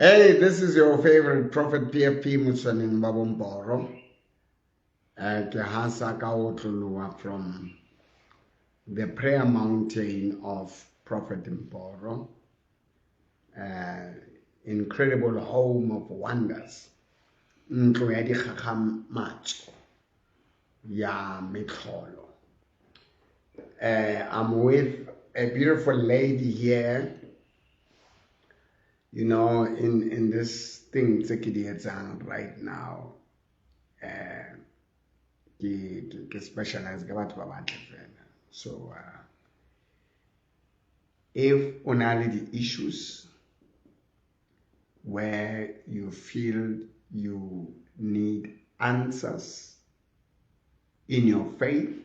Hey, this is your favorite Prophet PFP Motsoeneng Babomporo. Ke hasa ka otloloha from the prayer mountain of Prophet Mporo. Incredible home of wonders. Ntlo ya dikgakgamatso ya metlholo. I'm with a beautiful lady here. You know, in this thing tse ke di etsang right now, ke specialize ka batho ba batle fela. So if o na le di-issues where you feel you need answers in your faith,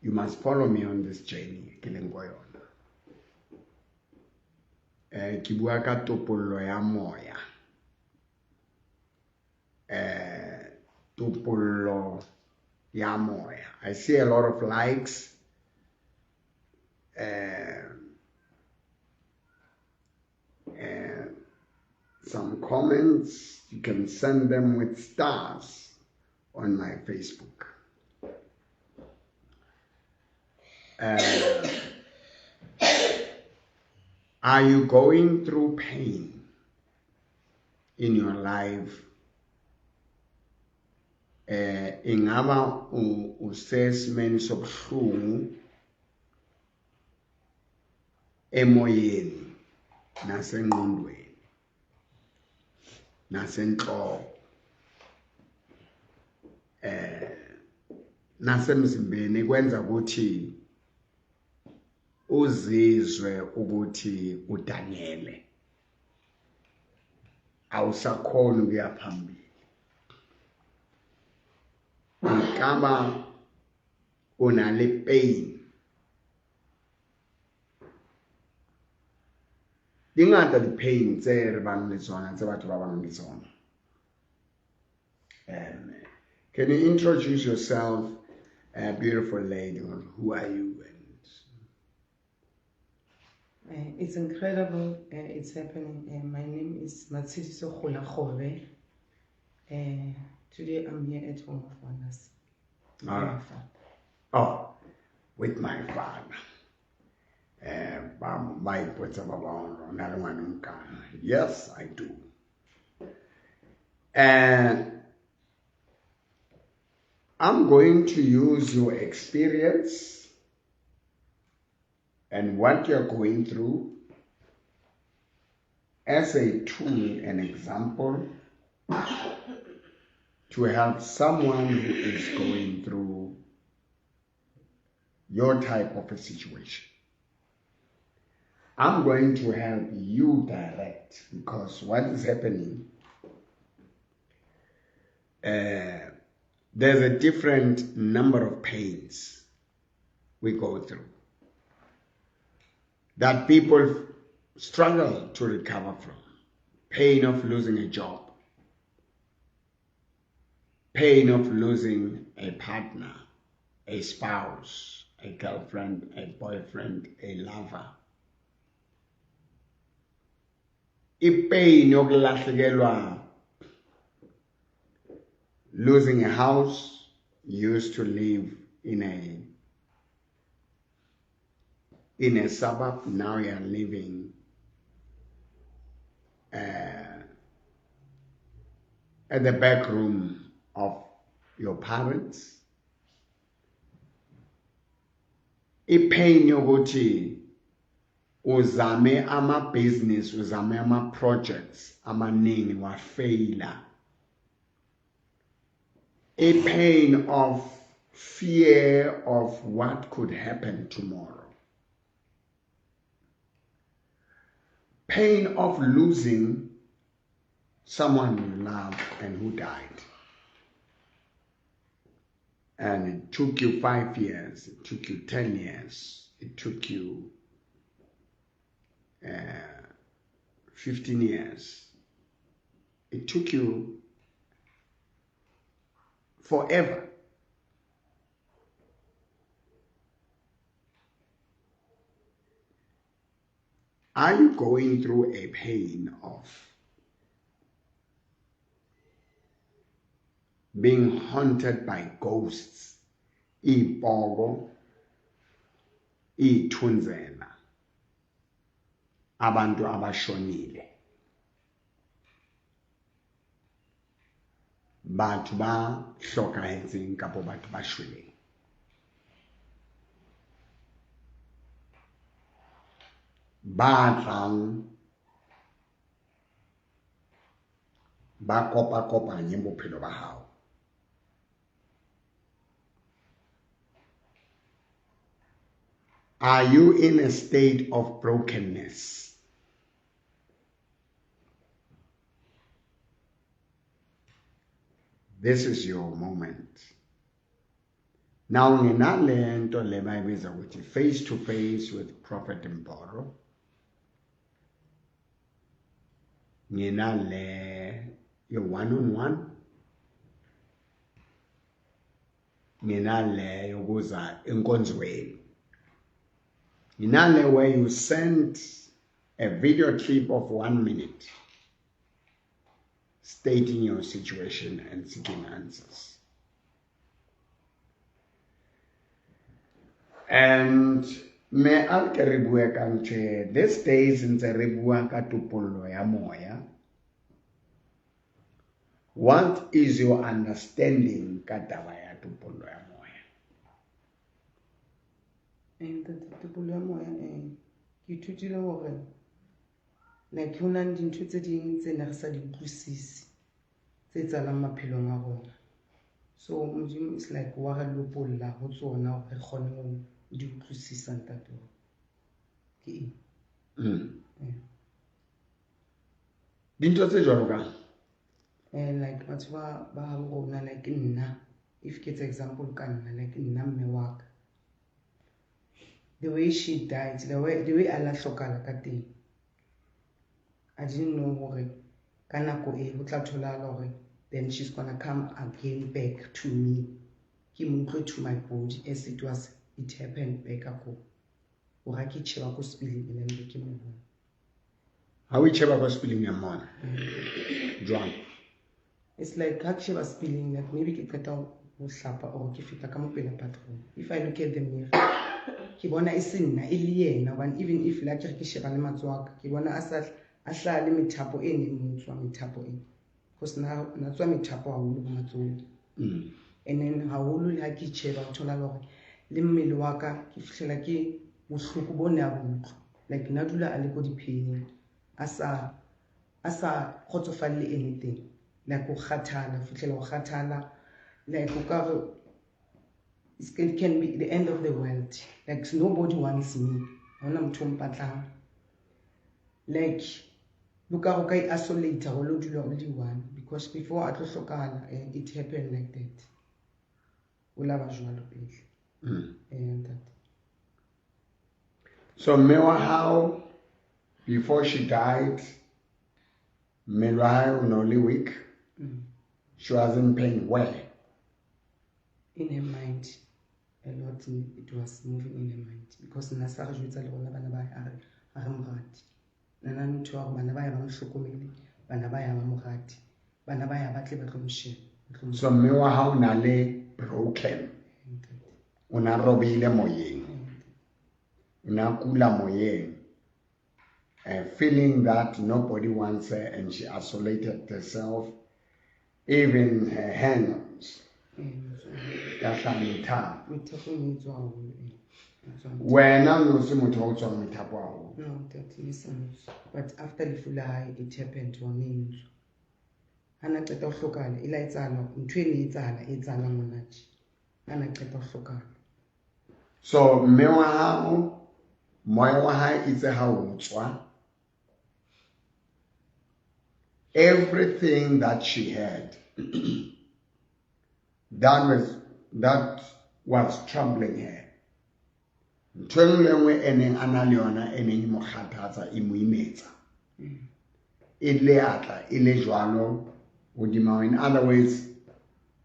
you must follow me on this journey. Ke leng ko yona. Ke bua ka topollo ya moya. Topollo ya moya. I see a lot of likes. Some comments. You can send them with stars on my Facebook. Are you going through pain in your life? Ingaba usesimeni sobuhlungu emoyeni nasengqondweni nasenhloko nasemzimbeni, kwenza ukuthi uzizwe ukuthi udangele, awusakhoni ukuya phambili. Ekaba o na le pain. Di ngata di-pain tse re bang le tsona, tse batho ba bang le tsona. Can you introduce yourself, beautiful lady? Who are you? It's incredible. It's happening. My name is Matshidiso Kgolakgobe. Today I'm here at Home of Wonders. All right. Oh, with my father. Yes, I do. And I'm going to use your experience and what you're going through as a tool and example to help someone who is going through your type of a situation. I'm going to help you direct, because what is happening, there's a different number of pains we go through that people struggle to recover from. Pain of losing a job, pain of losing a partner, a spouse, a girlfriend, a boyfriend, a lover. I-pain yokulahlekelwa, losing a house, you used to live in a suburb, now you are living at the back room of your parents. I-pain yokuthi uzame ama-business, uzame ama-projects amaningi wafeyila. A pain of fear of what could happen tomorrow. Pain of losing someone you love and who died. And it took you 5 years, it took you 10 years, it took you 15 years. It took you forever. Are you going through a pain of being haunted by ghosts? Ipoko, ithunzela, abantu abashonile, batho ba hlokahetseng kapa batho ba shweleng. Ba tlang ba kopa-kopanye bophelo ba hao. Are you in a state of brokenness? This is your moment. Now, nginale nto le bayibiza ukuthi face to face with Prophet Mboro. Nginale your one-on-one. Nginale yokuza enkonzweni. Nginale where you send a video clip of 1 minute stating your situation and seeking answers. And me a ke re bue ka ntho e, these days ntse re bua ka topollo ya moya. What is your understanding ka taba ya topollo ya moya? Ntate, topollo ya moya, ke ithutile hore like ho na le dintho tse ding tse ne re sa di utlwisise tse etsahalang maphelong a rona. So Modimo is like wa re lopolla ho tsona hore re kgone ho di utlwisisa, ntate. Ke eng? Dintho tse jwalo ka? Like batho ba habo rona, like nna, if ke etsa example ka nna, like nna mme wa ka. The way she died, the way a la hlokahala ka teng, I didn't know hore ka nako e ho tla tholahala hore then she's going to come again back to me. Ke mo utlwe to my body as it was, it happened back ako. Hore ha ke tjheba ko spilling and then ke mo bona. Ha o itjheba ko spilling ya mmona? Jwang? It's like ha ke sheba spilling, like maybe ke qeta ho hlapa or ke feta ka mo pela bathroom. If I look at the mirror, ke bona e se nna, e le yena. Hobane even if la ke re ke sheba le matsoho a ka, ke bona a sa a hlaha le methapo e neng mo tswa methapo e. Because na tswa methapo haholo bo matsohong. And then haholo le ha ke itjheba, o thola hore le mmele wa ka ke fihlela ke bohloko bo ne a bo utlwa. Like na dula a le ko di-pain-ing, a sa kgotsofalle anything. Like o kgathala, o fihlela o kgathala. Like o ka re, it can be the end of the world. Like nobody wants me. Ha hona motho o mpatlang. Like o ka re o ka i-isolate hore o lo dula o le one, because before a tlo hlokahala, it happened like that. O la ba jwalo pele. Ntate. So mme wa hao, before she died, mmele wa hae o ne o le weak. She was in pain where? In her mind. A lot, it was moving in her mind. Because nna sa re jwetsa le rona bana ba hae, a re mo rate. Nna na ntho ya hore bana ba ya ba mo hlokomele, bana ba ya ba mo rate, bana ba ya ba tle ba tlo mo sheba, ba tlo mo So mme wa hao o na le broken. Ntate. O na robehile moyeng. Ntate. O na kula moyeng. Feeling that nobody wants her and she isolated herself, even her hands. Ya hlaha methapo. Methapo e ne e tswa haholo, e tswa methapo. Wena o ne o se motho wa ho tswa methapo haholo? No, ntate, ne sa ntswe. But after lefu la hae, it happened hore ne e ntswa. Ha na qeta ho hlokahala, e la etsahala, ntho e ne e etsahala, e etsahalang hona tje. Ha na qeta ho hlokahala. So mme wa hao, moya wa hae itse ha o tswa, everything that she had, that was troubling her. Ntho e nngwe le nngwe e neng a na le yona, e neng e mo kgathatsa, e mo imetsa. E le atla, e le jwalo hodima. In other words,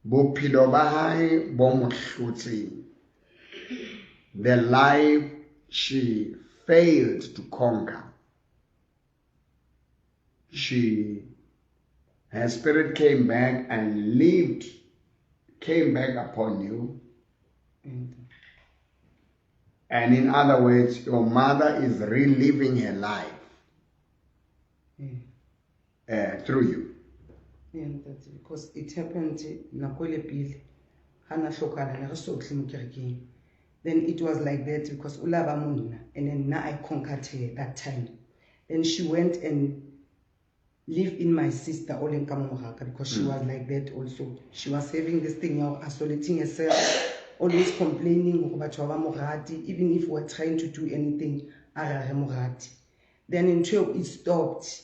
bophelo ba hae bo mo hlotseng. The life she failed to conquer. Her spirit came back and lived, came back upon you. And in other words, your mother is reliving her life through you. Yeah, that's because it happened nako e le pele ha na hlokana ne re so tle mo kerekeng. Then it was like that because o la ba monna, and then now I conquered her that time. Then she went and lived in my sister o leng ka mo moraka, because she was like that also. She was having this thing of isolating herself, always complaining hore batho ba mo rate, even if we're trying to do anything, a re re mo rate. Then until it stopped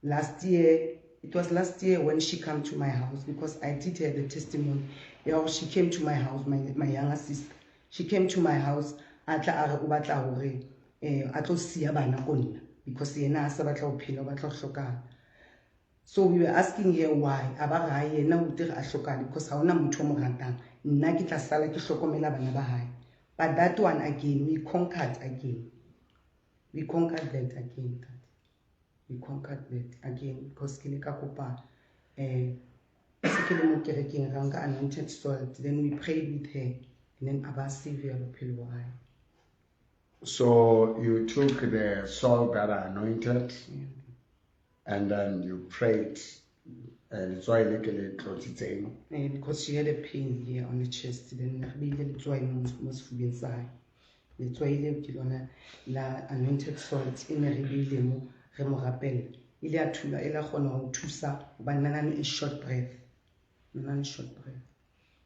last year. It was last year when she came to my house, because I did her the testimony. Yeah, she came to my house, my younger sister. She came to my house, a tla a re o batla hore, a tlo siya bana ko nna, because yena a sa batla ho phela, o batla ho hlokahala. So we were asking her why. A ba re ha yena o tere a hlokahale, because ha hona motho o mo ratang. Nna ke tla sala ke hlokomela bana ba hae. But that one again, we conquered again. We conquered that again. We conquered that again, because ke le ka kopa, se ke le mo kerekeng, ra nka anointed salt, then we prayed with her, and then a ba save bophelo ba hae. So you took the salt that I anointed, and then you prayed. Letswai le ke le tlotsitseng. Because she had a pain here on the chest, then re beile letswai mo sefubeng sa hae. Letswai leo ke lona la anointed salt e ne re beile mo, re mo rapella. Ile a thula, ile a kgona ho thusa hobane na na le a short breath. Na le short breath.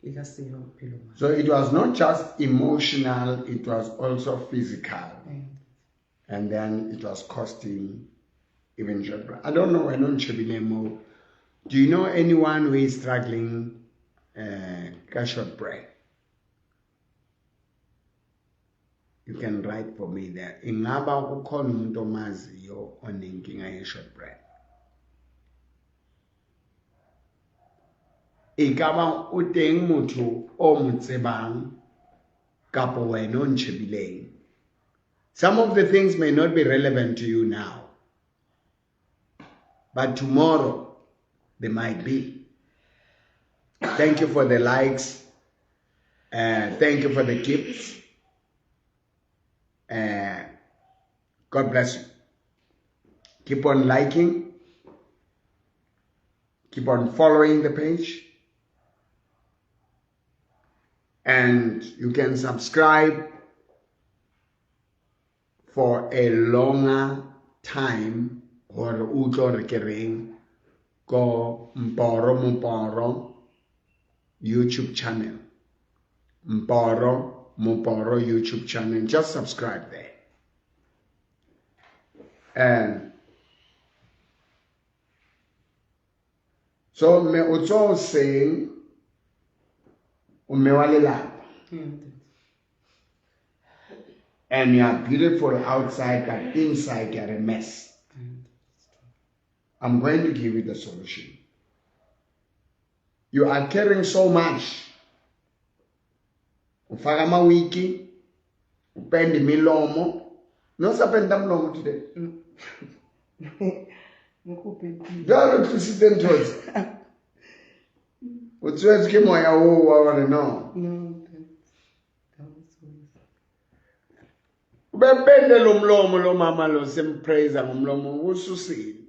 Ile a save bophelo ba hae. So it was not just emotional, it was also physical. And then it was costing even short breath. I don't know, I don't shebile mo. Do you know anyone who is struggling ka short breath? You can write for me there. Ingaba kukhona umuntu omaziyo onenkinga ye short breath? Ekaba o teng motho o mo tsebang kapa wena o ntjhebileng. Some of the things may not be relevant to you now, but tomorrow they might be. Thank you for the likes. Thank you for the gifts. God bless you. Keep on liking. Keep on following the page. And you can subscribe for a longer time. Or utlwe hore ke reng ko Mporo Moporo YouTube channel. Mporo Moporo YouTube channel. Just subscribe there. And so me o tso seng o mme wa lelapa. And you are beautiful outside, but inside you are a mess. I'm going to give you the solution. You are carrying so much. Ufaka mawiki, upende milomo. No sapenda mlomo today. Jalo tlositse ntho tse. O tswetse ke moya oo wa hore no. Ubepende lo mlomo lo mama lo sempraise ngomlomo ususile.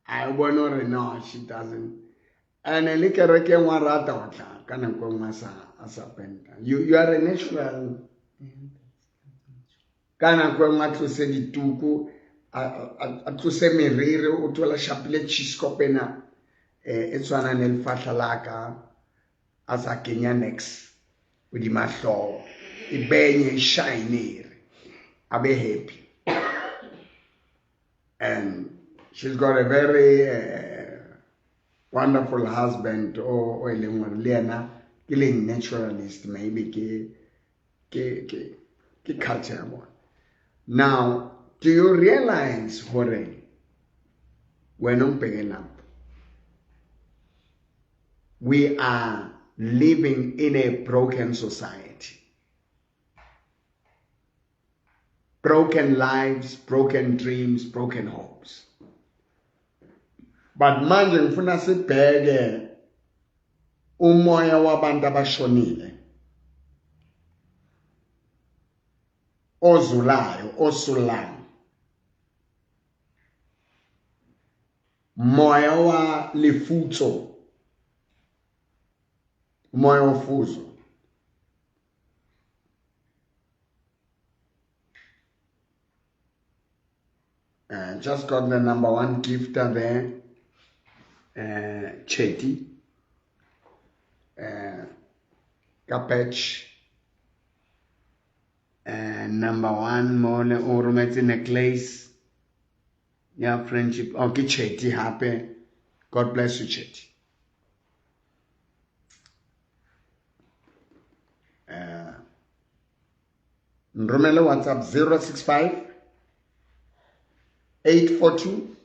I bona hore no, she doesn't. And le kereke ngwa rata ho tla ka nako e nngwe a sa penta. You are a natural. Ka nako e nngwe a tlose dituku, a tlose meriri, o thola shapile cheese ena, e tshwanang le lefahla la ka, a sa kenya nex hodima hlooho, e benye, e shine, a be happy. And she's got a very wonderful husband, o e leng hore le yena ke le naturalist, maybe ke culture ya bona. Now, do you realize hore wena o mpeke lamp? We are living in a broken society. Broken lives, broken dreams, broken hopes. But manje ngifuna sibheke umoya wabantu abashonile ozulayo, osulayo. Moya wa lefutso, moya wa fuzo. Just got the number one gifter there, Chetty, Kapech, number one, mole o rometse necklace, yeah, friendship. Okay, Chetty, happy. God bless you, Chetty. Nromele WhatsApp 065 842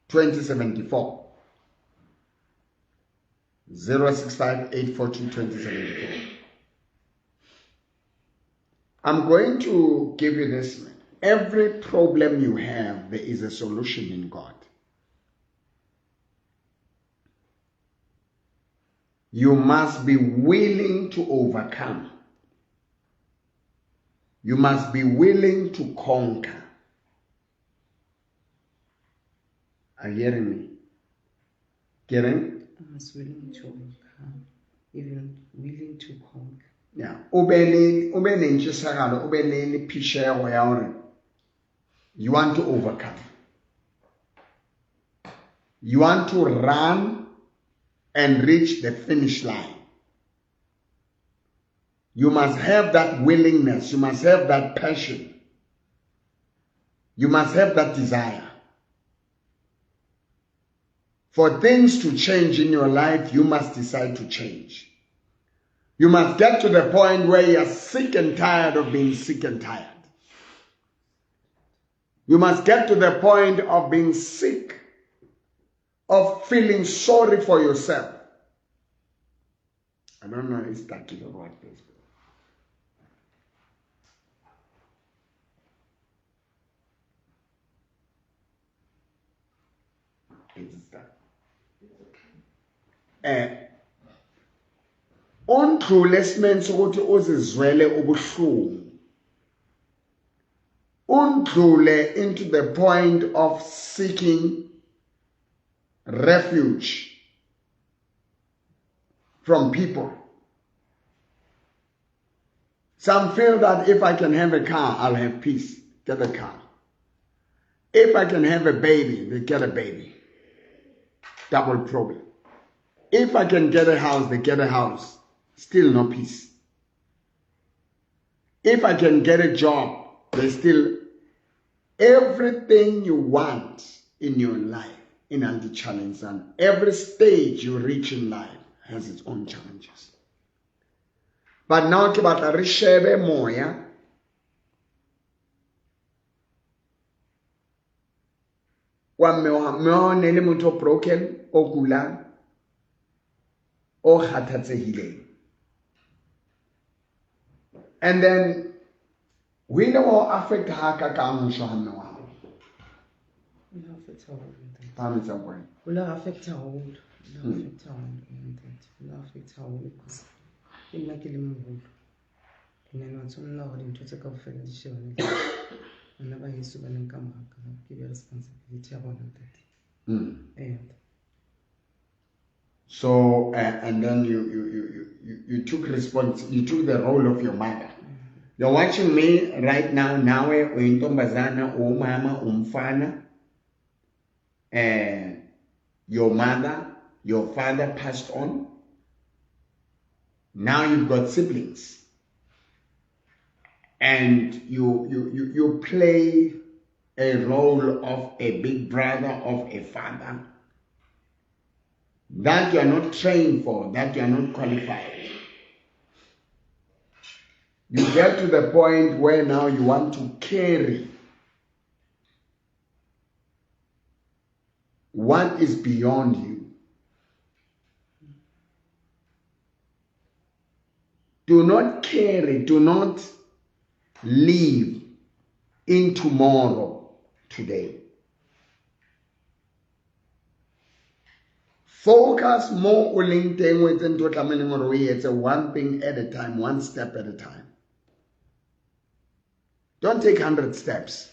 2074. 065 842 2074. I'm going to give you this. Every problem you have, there is a solution in God. You must be willing to overcome. You must be willing to conquer. Are you hearing me? Getting? I was willing to overcome, even willing to conquer. Yeah. You want to overcome. You want to run and reach the finish line. You must have that willingness. You must have that passion. You must have that desire. For things to change in your life, you must decide to change. You must get to the point where you are sick and tired of being sick and tired. You must get to the point of being sick, of feeling sorry for yourself. I don't know if it's or what this. It's that. Undlule esimeni sokuthi uzizwele ubuhlungu. Undlule into the point of seeking refuge from people. Some feel that if I can have a car, I'll have peace. Get a car. If I can have a baby, they get a baby. Double problem. If I can get a house, they get a house. Still no peace. If I can get a job, they still... Everything you want in your life, in all the challenges, and every stage you reach in life has its own challenges. But now ke batla re shebe moya wa mme wa ne le motho broken, o kulang, o kgathatsehileng. And then we know how affect ha ka ka mosho ha mme wa hao. O la affect haholo. O la affect haholo. O la affect haholo because ke nna ke le moholo. And then wa tshwanela hore dintho tse kaofela di shebane le bana ba heso ba leng ka mora ka, ke be responsibility ya bona ntate. And so and then you took response, you took the role of your mother. You're watching me right now. Nawe uyintombazana, umama, umfana. Your mother, your father passed on. Now you've got siblings, and you play a role of a big brother, of a father that you are not trained for, that you are not qualified. You get to the point where now you want to carry what is beyond you. Do not carry, do not live in tomorrow, today. Focus mo o leng teng, o etse ntho o tlamehileng hore o etse, one thing at a time, one step at a time. Don't take 100 steps.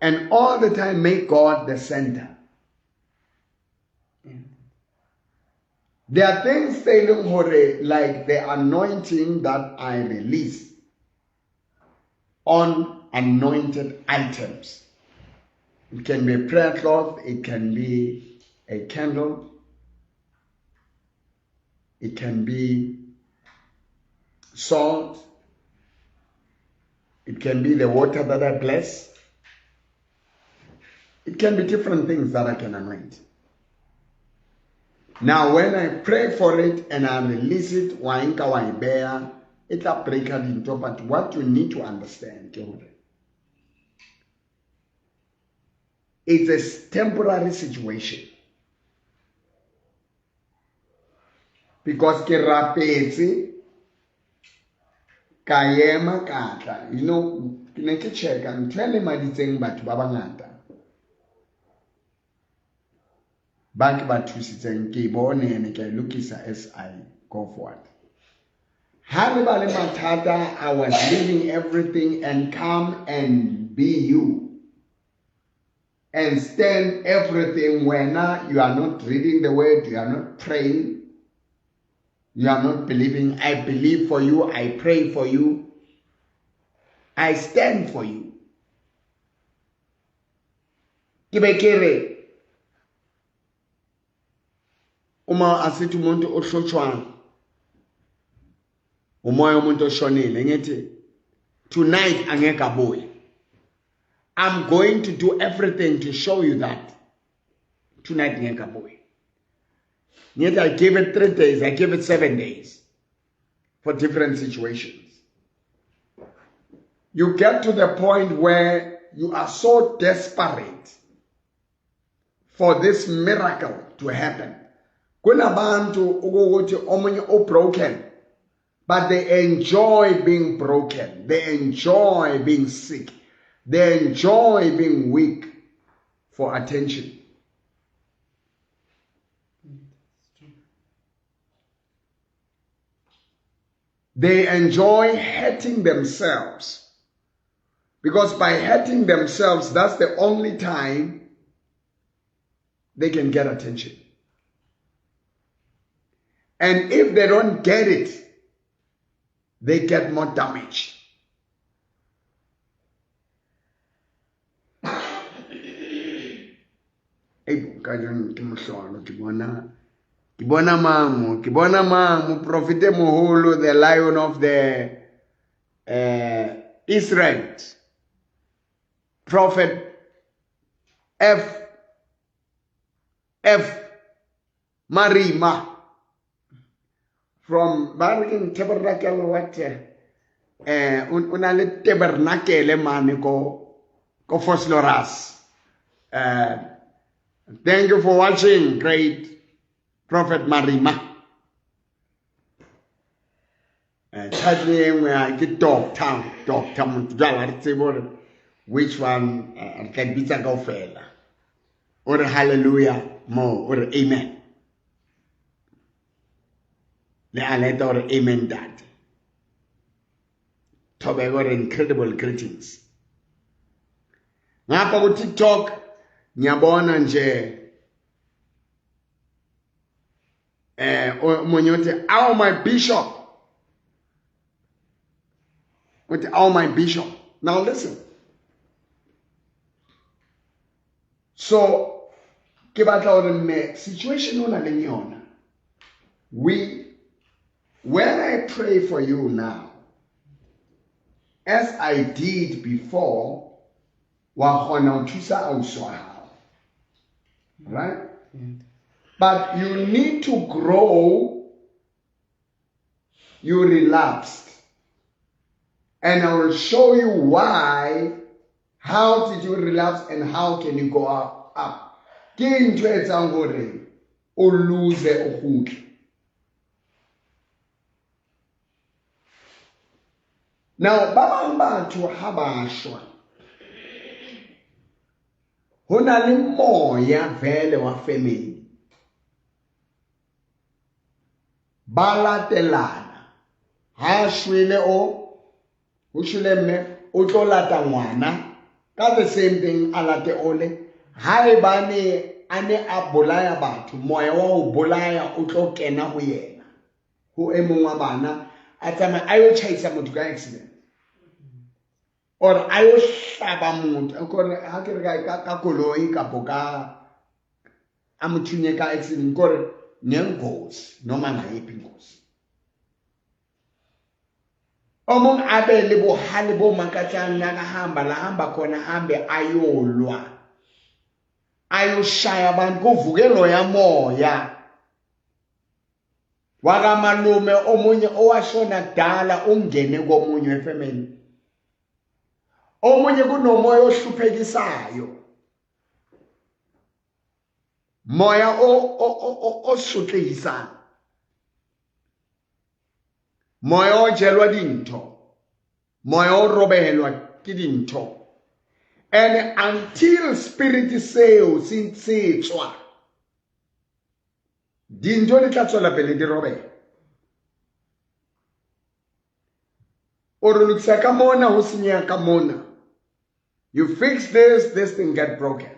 And all the time, make God the center. Yeah. There are things failing hore, like the anointing that I release on anointed items. It can be a prayer cloth, it can be a candle, it can be salt, it can be the water that I bless. It can be different things that I can anoint. Now, when I pray for it and I release it, wa nka wa e beha, e tla breaka dintho. But what you need to understand ke hore it's a temporary situation. Because ke rapetse, ka ema ka tla. You know, ke ne ke checka ntho e lemaditseng batho ba bangata. Ba ke ba thusitseng, ke bone ene ke a e lokisa as I go forward. Ha re ba le mathata, I was leaving everything and come and be you. And stand everything when you are not reading the word, you are not praying, you are not believing. I believe for you, I pray for you, I stand for you. Ke be ke re, uma asithi umuntu ohlotshwa umoya womuntu oshonile, ngithi tonight angeke abuye. I'm going to do everything to show you that tonight ngeke abuye. Ngithi I give it 3 days, I give it 7 days for different situations. You get to the point where you are so desperate for this miracle to happen. Kunabantu ukuthi omunye o broken, but they enjoy being broken. They enjoy being sick. They enjoy being weak for attention. They enjoy hurting themselves. Because by hurting themselves, that's the only time they can get attention. And if they don't get it, they get more damage. Ke bona mang, Prophet Moholo, the lion of the Israel. Prophet F. F. Marima. From Barking Tabernacle, what? Unale Tabernacle mane ko Vosloorus. Thank you for watching, great Prophet Marima. Title Doctor, Doctor Mutjala, which one can be kaofela. Or hallelujah mo, or amen. Le aleta or amen that. Thobeka or incredible greetings. Ngapha ku TikTok ngiyabona nje omunye uthi aw my bishop. Uthi aw my bishop. Now listen. So ke batla hore mme situation ona leng yona. When I pray for you now, as I did before, wa kgona ho thusa ausi wa hao. Right? But you need to grow. You relapsed. And I will show you why. How did you relapse and how can you go up? Ke ntho e etsang hore o lose o kgutle. Now, ba bang batho ha ba shwa, ho na le moya vele wa family. Ba latelana. Ha shwele o, ho shwele mme, o tlo lata ngwana. Ka the same thing a late ole. Haebane a ne a bolaya batho, moya wa ho bolaya o tlo kena ho yena. Ho e mong wa bana, a tsamaya a yo tjhaisa motho ka accident. Or a yo hlaba motho, kore ha ke re ka koloi kapo ka a mo thunye ka accident, kore ngengozi noma ngayiphi ingozi. O mong a be le bohale bo makatsang, nakahamba la hamba khona hambe ayolwa, ayoshaya abantu, kuvuke loya moya wakamalume omunye owashona kudala ungene komunye wefamily. Omunye kunomoya ohluphekisayo, moya o sutlisayo, moya o jelwa dintho, moya o robehelwa ke dintho. And until spirit seo se tswa, dintho di tla tswela pele di robeha. O re lokisa ka mona, ho senyeha ka mona. You fix this, this thing get broken.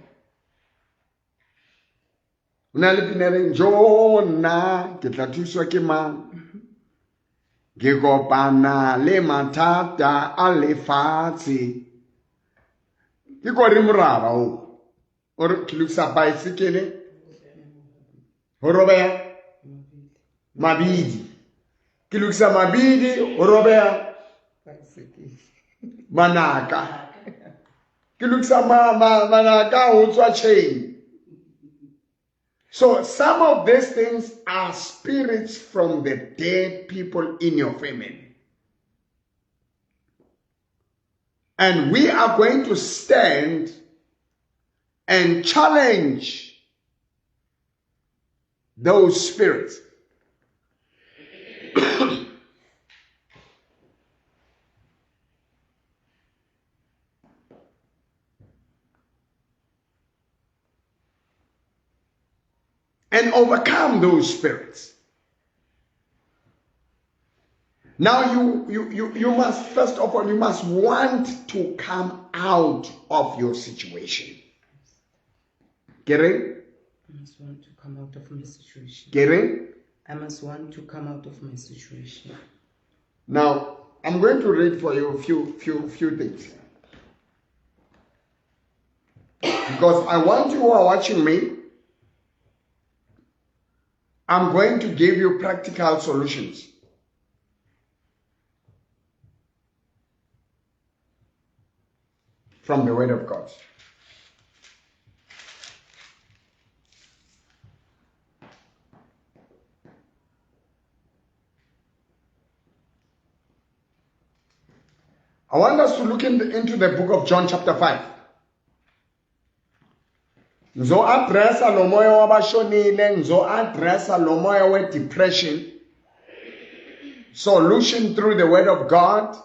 Ho na le pina e reng, Jona, ke tla thuswa ke mang? Ke kopana le mathata a lefatshe. Ke kore moraba o. O re ke lokisa baesekele, ho robeha mabidi. Ke lokisa mabidi, ho robeha manaka. Ke lokisa manaka, ho tswa chain. So some of these things are spirits from the dead people in your family. And we are going to stand and challenge those spirits. And overcome those spirits. Now you must, first of all, you must want to come out of your situation. Get it? I must want to come out of my situation. Get it? I must want to come out of my situation. Now, I'm going to read for you a few things. Because I want you who are watching me, I'm going to give you practical solutions. From the Word of God. I want us to look into the book of John chapter 5. Ngizo addressa lo moya wabashonile, ngizo addressa lo moya we depression. Solution through the Word of God.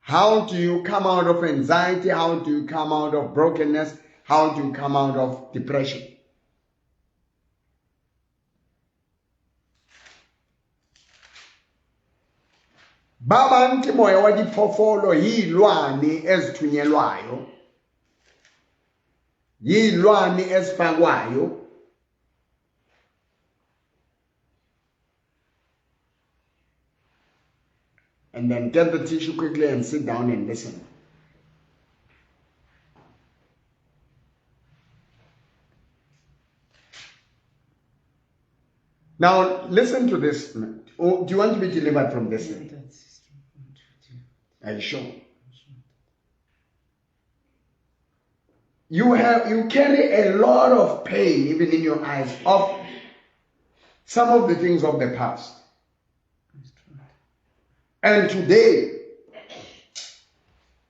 How do you come out of anxiety? How do you come out of brokenness? How do you come out of depression? Ba bang ke moya wa diphoofolo, yilwane ezithunyelwayo, yilwane ezifakwayo. And then get the tissue quickly and sit down and listen. Now, listen to this. Oh, do you want to be delivered from this thing? Are you sure? You carry a lot of pain, even in your eyes, of some of the things of the past. And today,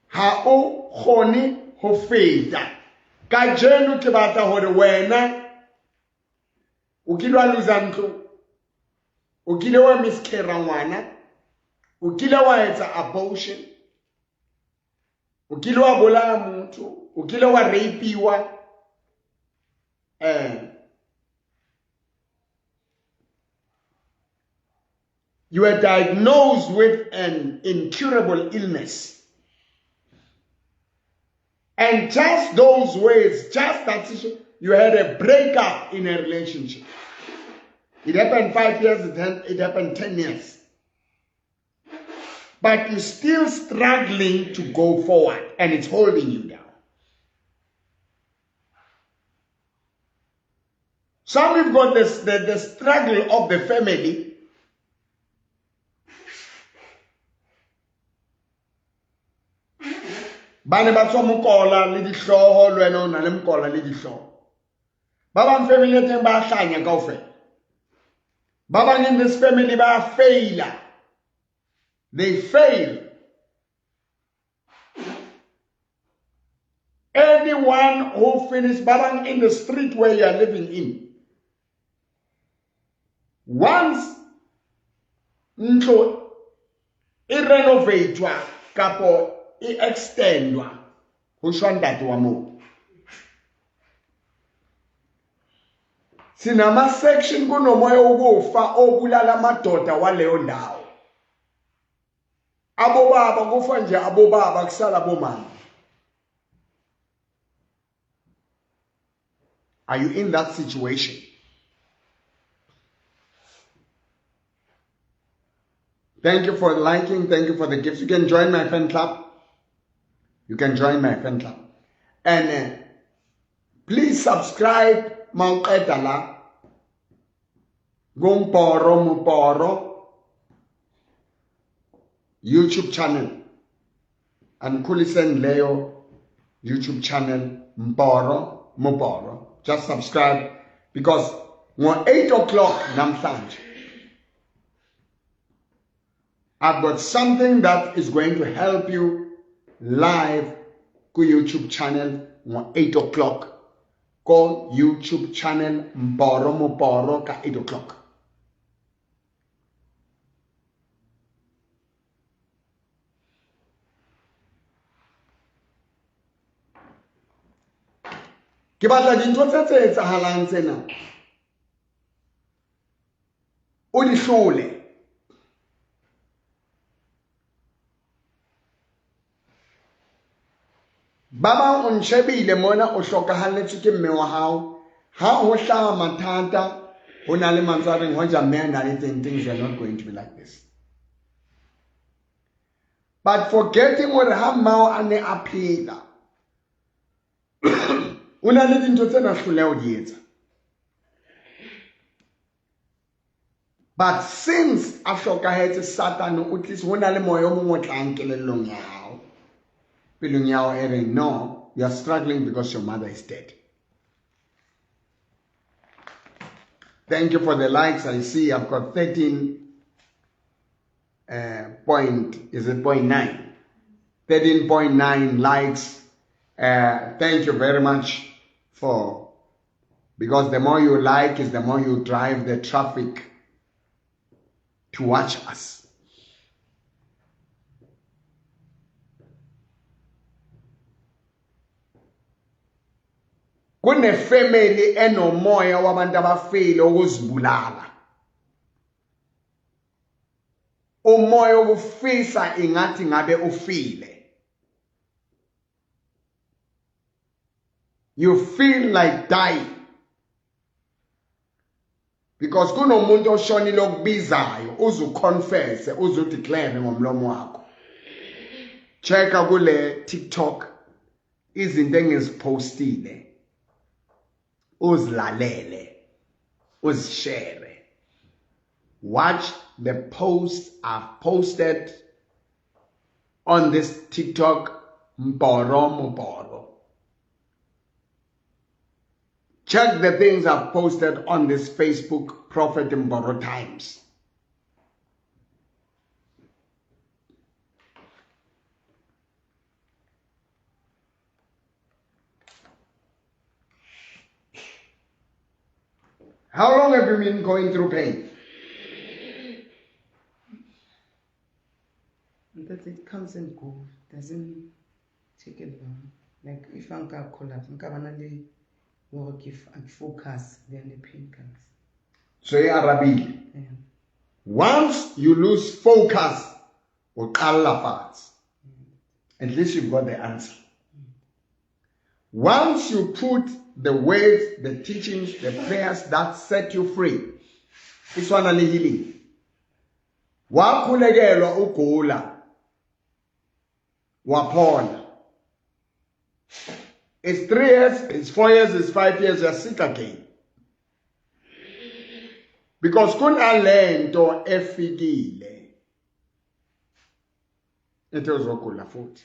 ha o kgone ho feta. Kajeno ke batla hore wena o kile wa lose ntlo, o kile wa miscarry ngwana, o kile wa etsa abortion, O kile wa bolaya motho, o kile wa rapiwa. You were diagnosed with an incurable illness. And just those words, just that issue, you had a breakup in a relationship. It happened 5 years, it happened 10 years. But you're still struggling to go forward, and it's holding you down. Some you've got this, the struggle of the family. Ba ne ba tswa mokola le dihlooho, le wena o na le mokola le dihlooho. Ba bang family ya teng ba hlanya kaofela. Ba bang in this family ba faila. They fail. Anyone who finished ba bang in the street where you are living in. Once ntlo e renovatwa kapo e extendwa ho shwa ntate wa moo. Sinama section kunomoya wokufa obulala amadoda waleyo ndawo. Abobaba kufa nje abobaba kusala bomama. Are you in that situation? Thank you for liking. Thank you for the gifts. You can join my fan club. You can join my fan club. And please subscribe. Mawuqeda la. Kumboro Muporo YouTube channel. And Kulisen Leo YouTube channel Mboro Muporo. Just subscribe because 8 o'clock namhlanje, I've got something that is going to help you live ku YouTube channel 8 o'clock. Go YouTube channel Mboro Muporo ka 8 o'clock. Ke batla dintho tse tse etsahalang tsena. O di hlole. Ba bang o ntjhebile mona o hlokahalletswe ke mme wa hao. Ha ho hlaha mathata, ho na le mantswe a reng hoja mme a na le teng, things are not going to be like this. But forgetting hore ha mmao a ne a phela, o na le dintho tse na hloleha ho di etsa. But since a hlokahetse, Satan o tlisa ho na le moya o mong o tlang kelellong ya hao. Pelong ya hao e reng, no, you are struggling because your mother is dead. Thank you for the likes. I see I've got 13 point, is it point nine? 13.9 likes. Thank you very much for, because the more you like is the more you drive the traffic to watch us. Kune family enomoya wabantu abafile ukuzibulala. Umoya ukufisa ingathi ngabe ufile. You feel like dying. Because kunomuntu oshonile okubizayo, uzuconfess, uzudeclare ngomlomo wakho. Checka kule TikTok izinto engizipostile. Uzilalele, uzishare. Watch the posts I've posted on this TikTok Mboro Muporo. Check the things I've posted on this Facebook Prophet Mboro Times. How long have you been going through pain? That it comes and goes. Doesn't. Check it out. Like if I nka collapse, nka bana le hore ke focus, then the pain comes. So e arabile. Yeah. Once you lose focus, o qalla fatshe. At least you've got the answer. Once you put the words, the teachings, the prayers that set you free, it's one only healing. Wakhulekelwa ugula, waphola. It's 3 years, it's 4 years, it's 5 years, you're sick again. Because kunalento efikile. Into uzogula futhi.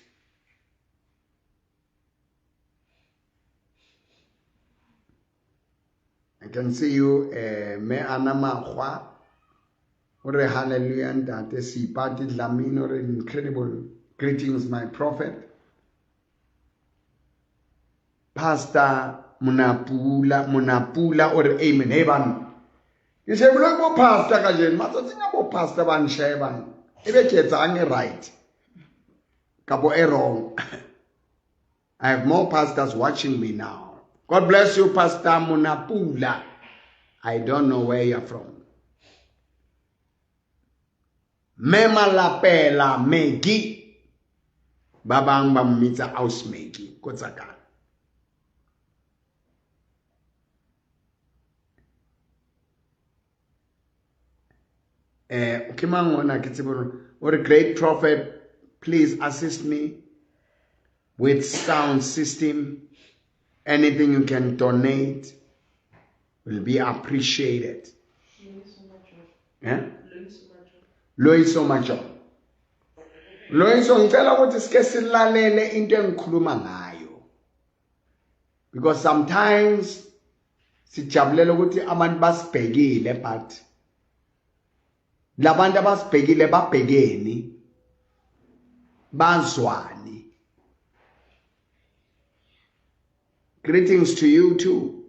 I can see you, me anama ore hallelujah ntate Sipati Dlamini ore incredible greetings my prophet. Pastor Munapula ore amen. Hey bana. Ke shebile bo pastor kajeno, matsatsing a bo pastor ba nshebang. Ebe ke etsang e right. Kabo e wrong. I have more pastors watching me now. God bless you, Pastor Munapula. I don't know where you're from. Mema lapela megi. Babang ba mmitsa aus megi. Kotsaka. Okay, mangwana ke tsebo or a great prophet, please assist me with sound system. Anything you can donate will be appreciated. Yeah? Loyiso Majo. Loyiso ngicela ukuthi sike silalele into engikhuluma ngayo. Because sometimes sijabulela ukuthi abantu basibhekile, but labantu abasibhekile babhekeni bazwani. Greetings to you too.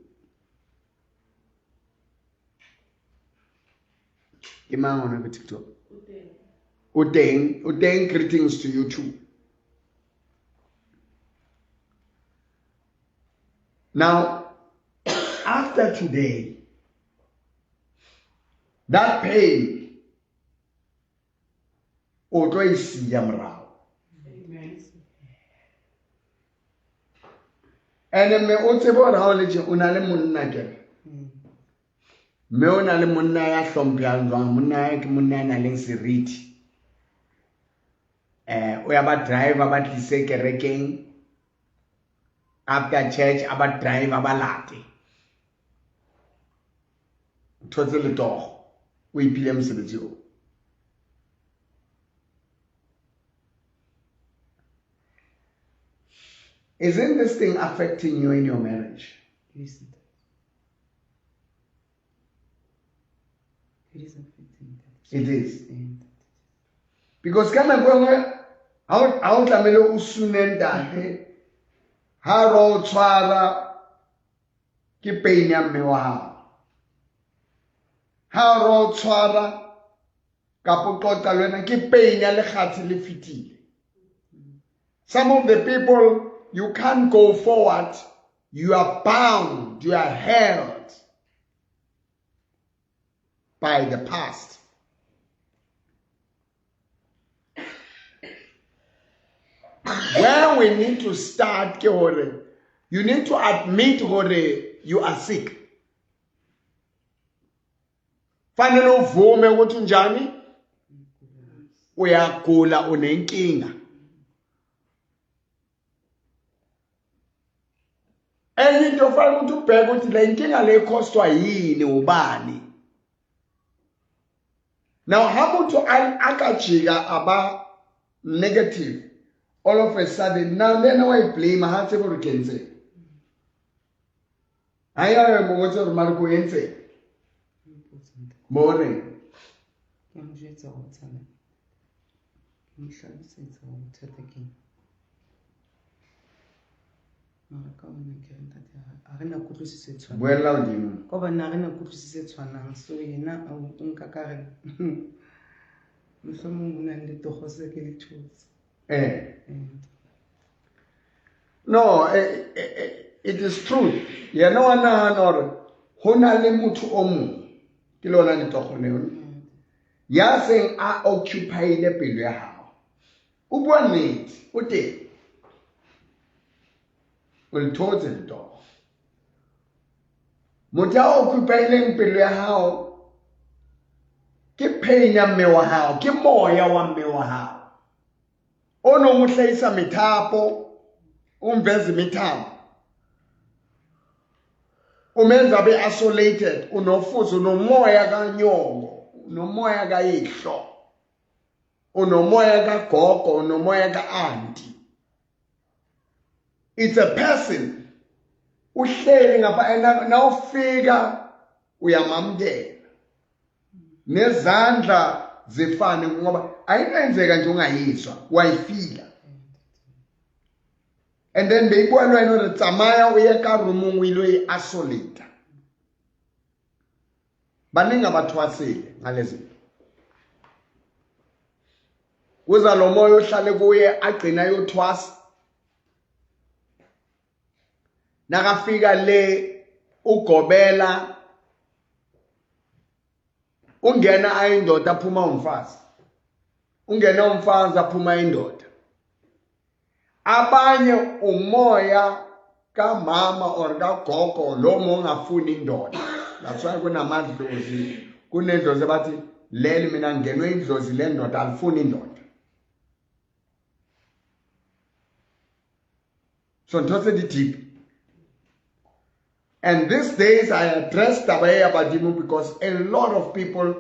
Imang on TikTok. Udeng, greetings to you too. Now, after today, that pain, o tlo e siya morao. Amen. And me o tsebe hore ha o le tje o na le monna ke. Mme o na le monna ya hlomphehang jwang, monna ya ke monna ya nang le seriti. O ya ba driver ba tlise kerekeng. After church aba driver ba late. Thotse letogo. O iphile mosebetsi oo. Isn't this thing affecting you in your marriage? It isn't. It is affecting that. It is. Because ka nako nngwe ha o tlamehile o sune ntate, ha ro tshwara ke pain ya mme wa hao. Ha ro tshwara kapo qoqa le wena ke pain ya lekgathe le fetile. Some of the people, you can't go forward. You are bound. You are held by the past. Where we need to start, you need to admit you are sick. Fanele uvume ukuthi unjani? Uyagula, unenkinga. Enye into ofanele ukuthi ubheke ukuthi le nkinga le costwa yini, ubani. Now ha motho a ka jika aba negative all of a sudden, now then I blame ha tsebe hore ke entseng. Ha ya mo botsa hore mare ko entseng. More. Ke mo jwetsa hore o tshwana. Ke mo hlalosetsa hore bothata ke eng. Mara ka hobane ke re ntate ha re na kutlwisiso e tshwanang. Buella hodimo. Ka hobane ha re na kutlwisiso e tshwanang, so yena o nka ka re mohlomong o na le togo se ke le thotse. No, it is true. Yena wa nahana hore ho na le motho o mong, ke lona letsogo leo, ya seng a occupy-ile pelo ya hao. O bua nnete, o teng. O le thotse letsogo. Motho ya occupy-ileng pelo ya hao ke pain ya mme wa hao, ke moya wa mme wa hao. O no mo hlahisa methapo, o mveze methapo. O menza be isolated, unofuzo, unomoya kanyongo, unomoya kayihlo, unomoya kagogo, unomoya ka-auntie. It's a person. Uhleli ngapha, nawufika uyamamukela. Nezandla zifane ngoba ayinenzeka nje ungayizwa, wayifila. And then beyibona wena hore tsamaya o ye ka roomong o ilo e isolate. Baningi abathwasile ngalezi. Kuza lo moya ohlale kuye agcina ayothwasa. Nakafika le ugobela ungena ayindoda aphuma umfazi. Ungena umfazi aphuma indoda. Abanye umoya kamama or kagogo lo ongafuni indoda. That's why kunamadlozi, kunedlozi bathi leli mina ngenwe idlozi lendoda alifuni indoda. So ntho tse di deep. And these days I address taba ya badimo because a lot of people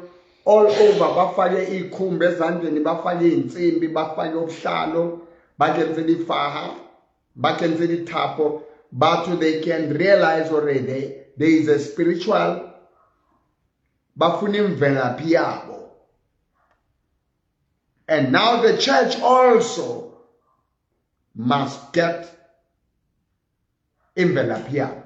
all over bafake ikhumbe ezandleni, bafake insimbi, bafake ubuhlalo, ba kentse difaha, ba kentse dithapo, but they can realize already there is a spiritual bafuna imvelaphi yabo. And now the church also must get imvelaphi yabo.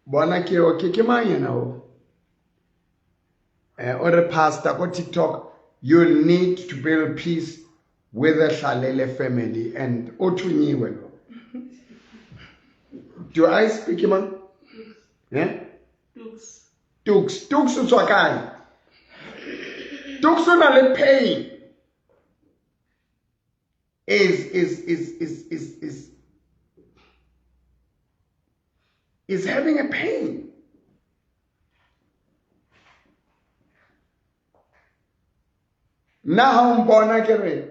Bona ke o ke mang yena o? Or a pastor go TikTok, you need to build peace with the Hlalele family and othunyiwe lo. Do I speak man? Yeah? Tux. Tux, Tux o tswa kae? Tux o na le pain. Is having a pain. Nna ha o mpona ke re,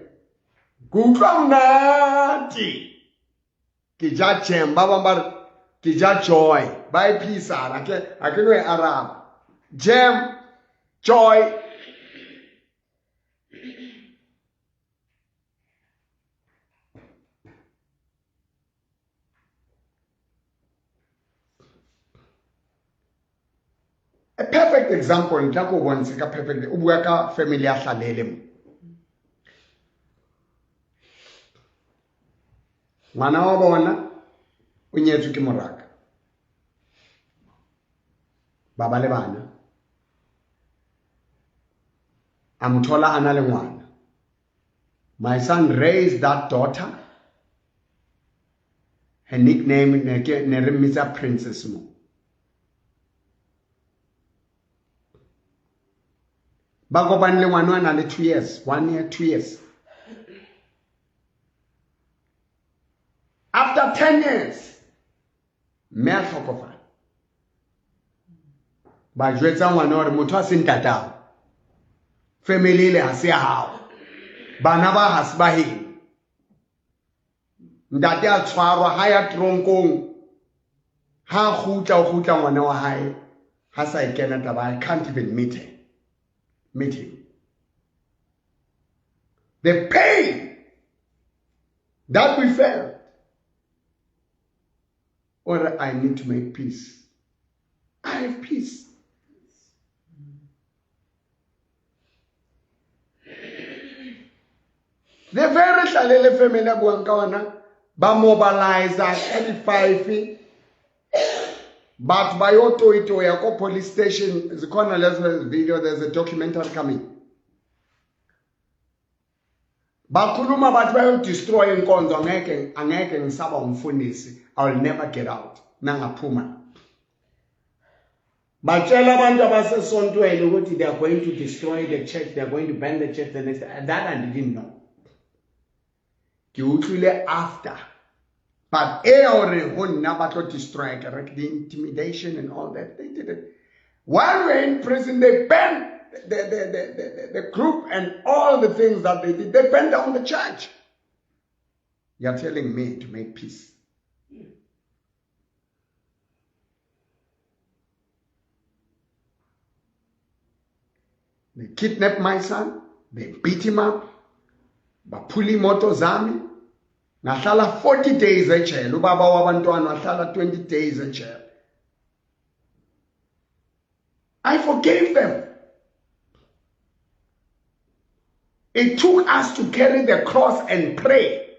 ke utlwa monate. Ke ja jam, ba bang ba re, ke ja joy. Ba e phisana, ha ke no e araba. Jam, joy. A perfect example, ntla ko bontshe ka perfect, o bua ka family ya Hlalele mo. Ngwana wa bona o nyetswe ke moraka. Ba ba le bana. A mo thola a na le ngwana. My son raised that daughter. Her nickname ne ke ne re mmitsa Princess mo. Ba kopane le ngwana a na le 2 years, 1 year, 2 years. After 10 years, mme a tlhokofala. Ba jwetsa ngwana hore motho a se ntatao. Family le ha se ya hao. Bana ba ha se ba heno. Ntate a tshwarwa ha ya tronkong. Ha kgutla o kgutla ngwana wa hae. Ha sa e kena taba, I can't even meet her. Meet him. The pain that we felt. Or I need to make peace. I have peace. The very Hlalele family ya buang ka ona, Ba mobilize ka di-5 batho ba yo toitoya ko police station. Zikhona lezo video, there's a documentary coming. Bakhuluma bathi bayo-destroy inkonzo, angeke ngisaba umfundisi, I will never get out nangaphuma. Batshela abantu abasesontweni ukuthi they are going to destroy the church, they are going to burn the church the next. That I didn't know. Ke utlwile after. But e hore ho nna ba tlo destroy kereke, the intimidation and all that, they did it. While we were in prison, they burned the group and all the things that they did. They burned down the church. You're telling me to make peace. They kidnapped my son. They beat him up. Baphula imoto zami. Ngahlala 40 days ejele. Ubaba wabantwana wahlala 20 days ejele. I forgave them. It took us to carry the cross and pray.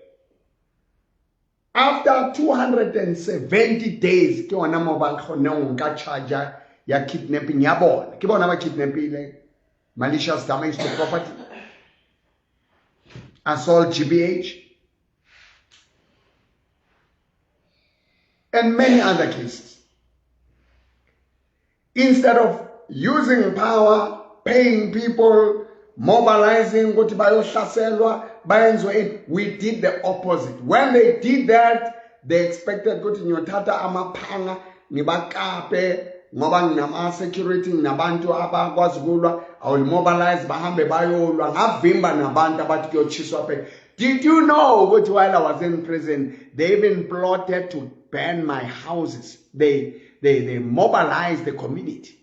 After 270 days, ke ona mo ba kgoneng ho nka charge ya kidnapping ya bona. Ke bona ba kidnapile, malicious damage to property, assault, GBH, and many other cases. Instead of using power, paying people, mobilizing, ukuthi bayohlaselwa, bayenzwe, we did the opposite. When they did that, they expected ukuthi ngiyothatha amaphanga ngibakape ngoba nginama security, nginabantu abakwazi ukulwa, I will mobilize bahambe bayolwa, ngavimba nabantu abathi kuyotshiswa phela. Did you know ukuthi while I was in prison, they even plotted to burn my houses? They mobilized the community.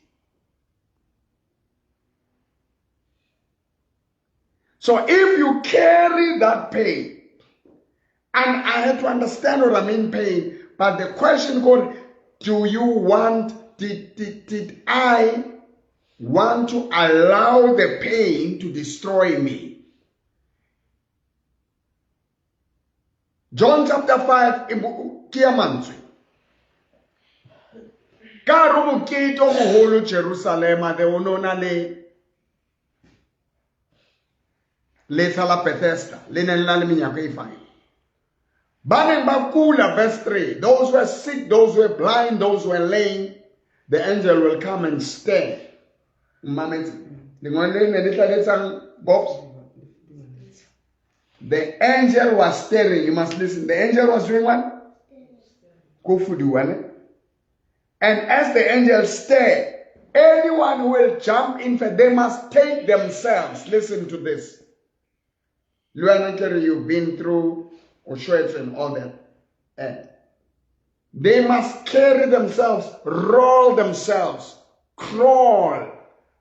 So if you carry that pain, and I had to understand what I mean pain, but the question goes, do you want, did I want to allow the pain to destroy me? John chapter 5, ke ya mantswe. Ka re mokete o moholo Jerusalema, there o no na le letsha la Bethesda, le neng le na le menyako e 5. Ba neng ba kula, verse 3, those were sick, those were blind, those were lame, the angel will come and stare. Mmametse, lengolo le ne le tla letsang box. The angel was staring. You must listen. The angel was doing what? Kofuduwa, ne? And as the angel stared, anyone who will jump in, they must take themselves. Listen to this. Luana Kerry, you've been through Auschwitz and all that. They must carry themselves, roll themselves, crawl,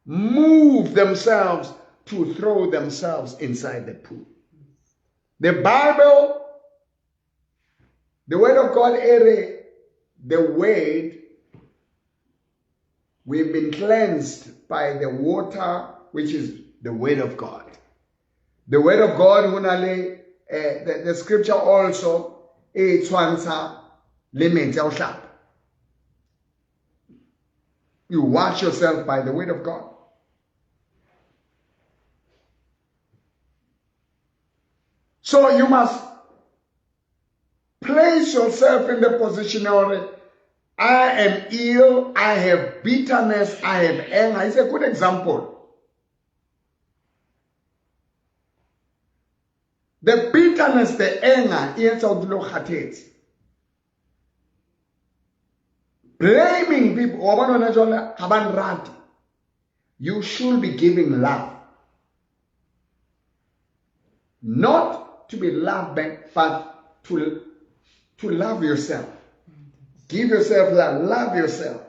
move themselves to throw themselves inside the pool. The Bible, the Word of God, the Word, we've been cleansed by the water, which is the Word of God. The Word of God, the scripture also, e tshwantsha le metsi a ho hlapa. You wash yourself by the Word of God. So you must place yourself in the position of, I am ill, I have bitterness, I have anger. It's a good example. The bitterness, the anger, blaming people. You should be giving love. Not to be loved back, but to love yourself. Give yourself love. Love yourself.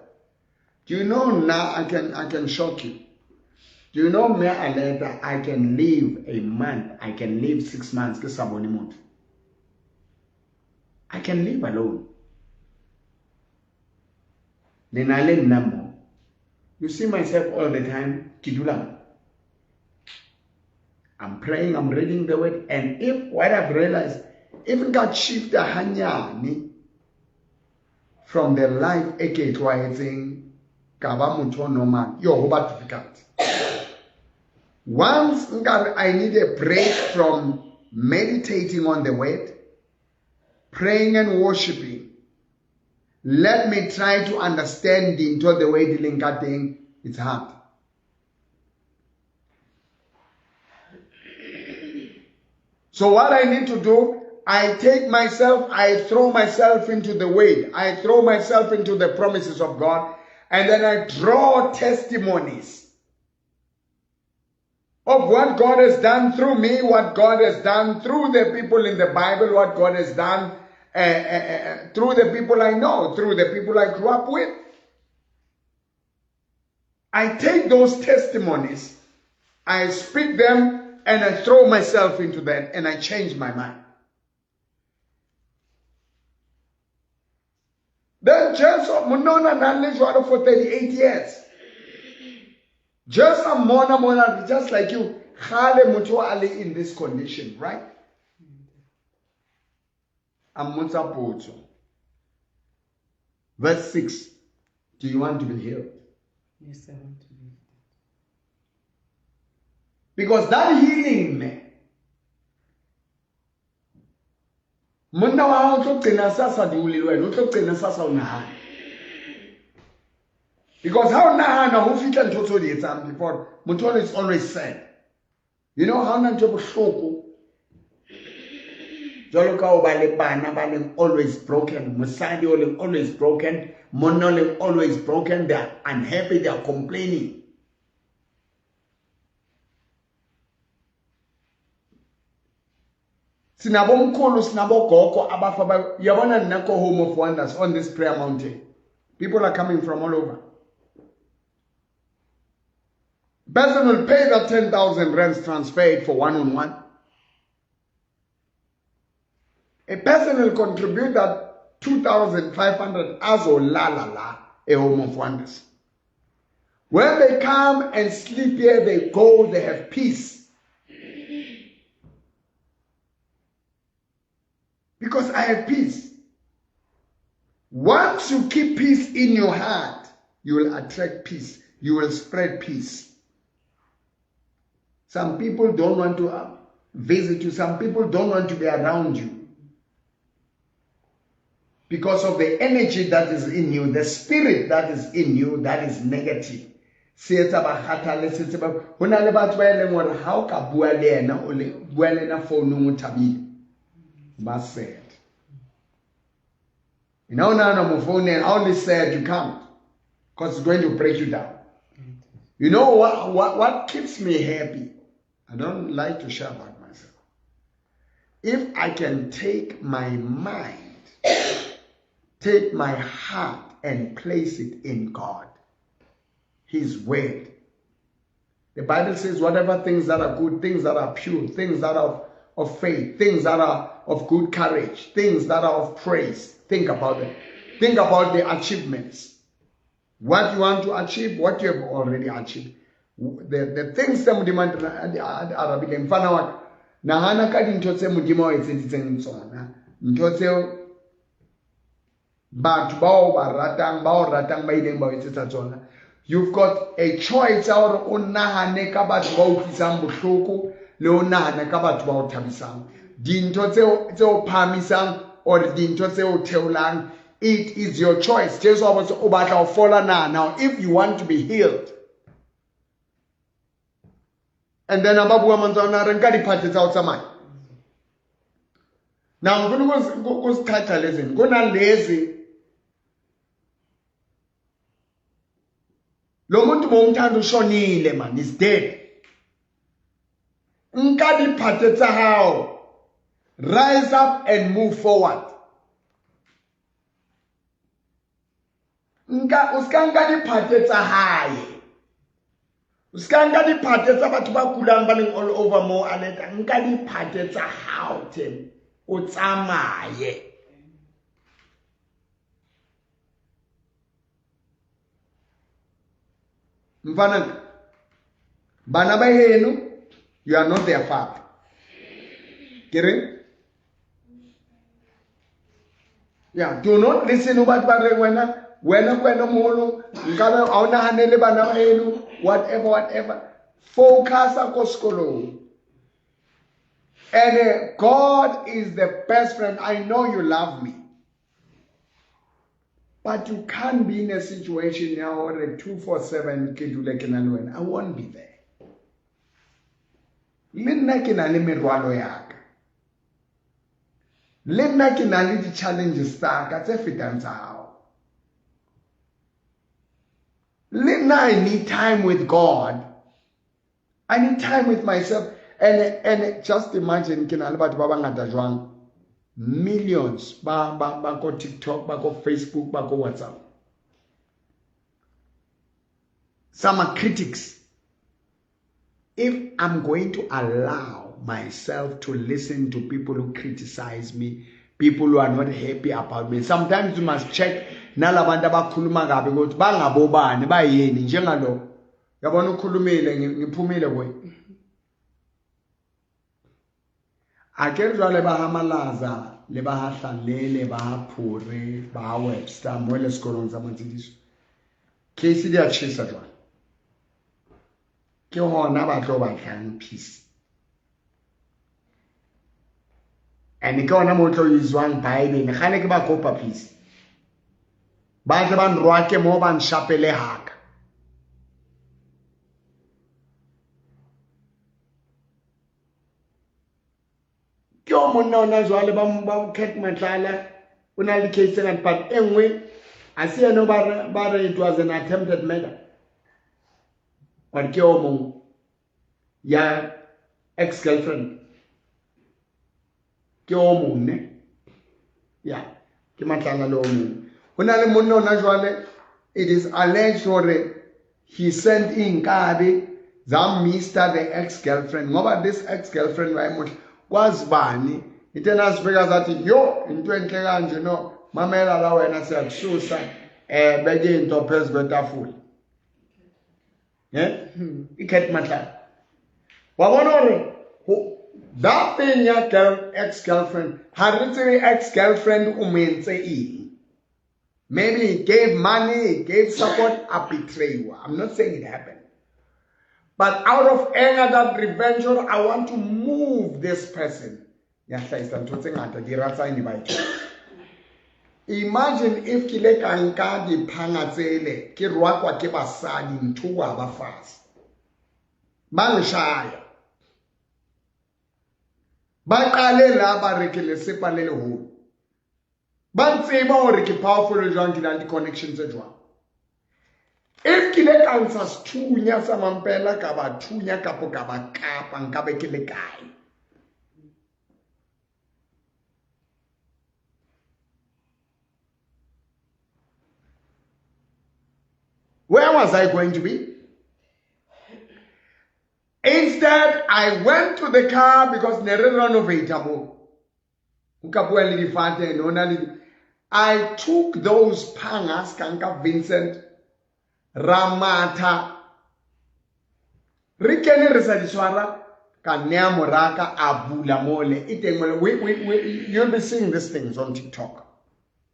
Do you know now I can shock you. Do you know me Aleta, I can live a month, I can live 6 months. I can live alone. You see myself all the time. I'm praying, I'm reading the word, and if what I've realized, If nka shifta hanyane from the life e ke e tlwaetseng ka ba motho o normal, yo ho ba difficult. Once nka I need a break from meditating on the word, praying and worshiping, let me try to understand dintho the way di leng ka teng, it's hard. So what I need to do, I take myself, I throw myself into the word, I throw myself into the promises of God, and then I draw testimonies of what God has done through me, what God has done through the people in the Bible, what God has done through the people I know, through the people I grew up with. I take those testimonies, I speak them, and I throw myself into that, and I change my mind. Then Jesu monona nang le jwalo for 38 years. Just a mona, just like you, kgale motho a le in this condition, right? A mmotsa potso. Verse 6, do you want to be healed? Yes, I want to be healed. Because that healing, man, monna wa hao o tlo qena sa sa dule le wena, o tlo qena sa sa o nahana. Because ha o nahana ho fihla ntho tseo di etsang before, motho is always sad. You know ha ona ntho e bohloko jwalo ka o ba le bana ba leng always broken, mosadi o leng always broken, monna o leng always broken, they are unhappy, they are complaining. Sinabomkhulu, sinabogogo abafa ba yabona nna ko Home of Wonders on this prayer mountain. People are coming from all over. Person will pay that 10,000 rands transferred for one-on-one. A person will contribute that 2,500 as or la la la, a Home of Wonders. When they come and sleep here, they go, they have peace. Because I have peace. Once you keep peace in your heart, you will attract peace. You will spread peace. Some people don't want to visit you. Some people don't want to be around you. Because of the energy that is in you, the spirit that is in you, that is negative. Se etsa ba kgathale, se etsa ba, ho na le batho ba e leng hore ha o ka bua le yena, o le bua le yena founung o thabile. Ba sad. You know, now I'm phone and only sad you can't, because it's going to break you down. You know what keeps me happy? I don't like to share about myself. If I can take my mind, take my heart and place it in God, His word. The Bible says whatever things that are good, things that are pure, things that are of faith, things that are of good courage, things that are of praise, think about them. Think about the achievements. What you want to achieve, what you have already achieved. The things tse Modimo a arabileng. Mfana wa ka, nahana ka dintho tse Modimo a o etseditseng tsona. Ntho tseo batho bao ba ratang, ba o ratang, ba ileng ba o etsetsa tsona. You've got a choice ya hore o nahane ka batho ba utlwisang bohloko le o nahane ka batho ba o thabisang. Dintho tseo phahamisang or dintho tseo theolang, it is your choice. Jesu a botsa, o batla ho fola na? Now, if you want to be healed. And then a ba bua mantswe ana, re nka diphate tsa ho tsamaya. Now, ngifuna ukuziqhatha lezi. Kunalezi. Lo muntu bomthanda ushonile, man, is dead. Nka diphate tsa hao. Rise up and move forward. Nka o ska nka diphate tsa hae. O ska nka diphate tsa batho ba kulang ba leng all over mo aleta. Nka diphate tsa hao teng. O tsamaye. Mfana, bana ba heno, you are not their father. Ke reng? Yeah, do not listen to batho ba reng wena wena ke wena moholo nkabe ha o nahanele bana ba heno whatever whatever. Focus ko sekolong. And God is the best friend. I know you love me. But you can't be in a situation now or 247 ke dule ke na le wena. I won't be there. Le nna ke na le merwalo ya ka. Le nna ke na le di-challenges tsa ka tse fetang tsa hao. Le nna I need time with God. I need time with myself. And just imagine ke na le batho ba bangata jwang, millions ba ba ba ko TikTok, ba ko Facebook, ba ko WhatsApp. Some are critics. If I'm going to allow myself to listen to people who criticize me, people who are not happy about me, sometimes you must check nalabantu abakhuluma kabi ukuthi bangabobani bayini njengalo. Yabona ukhulumile ngiphumile kuye. Akere jwale ba ha Malaza le ba ha Hlalele ba ha Phure ba ha Webster mo le sekolong sa Motsediso. Case di a tjhesa jwale. Ke hona ba tlo batlang peace. And ke hona mo tlo izwang Bible kgale ke ba kopa peace. Ba tle ba nrwake mo ba nshapele haka. Ke o monna ona jwale ba Cat Matlala o na le case ngata but e nngwe a se yena ba re it was an attempted murder. But ke o mong ya ex-girlfriend ke o mong ne ya ke Matlala le o mong. Ho na le monna ona jwale it is alleged hore he sent in nkabe za Mr. the ex-girlfriend ngoba this ex-girlfriend wa emotla kwazibani ithe nasifika zathi yo into enhle kanje no mamela la wena siyakususa beke into phezu kwetafula iCat Matlala wabona hore that thing ya girl ex-girlfriend ha re tsebe ex-girlfriend o mo entse eng. Maybe he gave money, he gave support, a betrayal. I'm not saying it happened. But out of anger, that revenge, I want to move this person. Imagine if ke le ka nka diphanga tsele ke rwakwa ke basadi ntho ba fast. Ba nshaya. Ba qale la ba re ke lesepa le leholo. Ba ntseba hore ke powerful jwang ke na le di-connections tse jwang. If ke le ka ntsha sethunya sa mampela ka ba thunya kapo ka ba kapa nkabe ke le kae. Where was I going to be? Instead, I went to the car because ne re renovate mo. I took those pangas kanka Vincent Ramata re kene re sa di tshwara ka nea moraka a bula mole e teng mole. You'll be seeing these things on TikTok.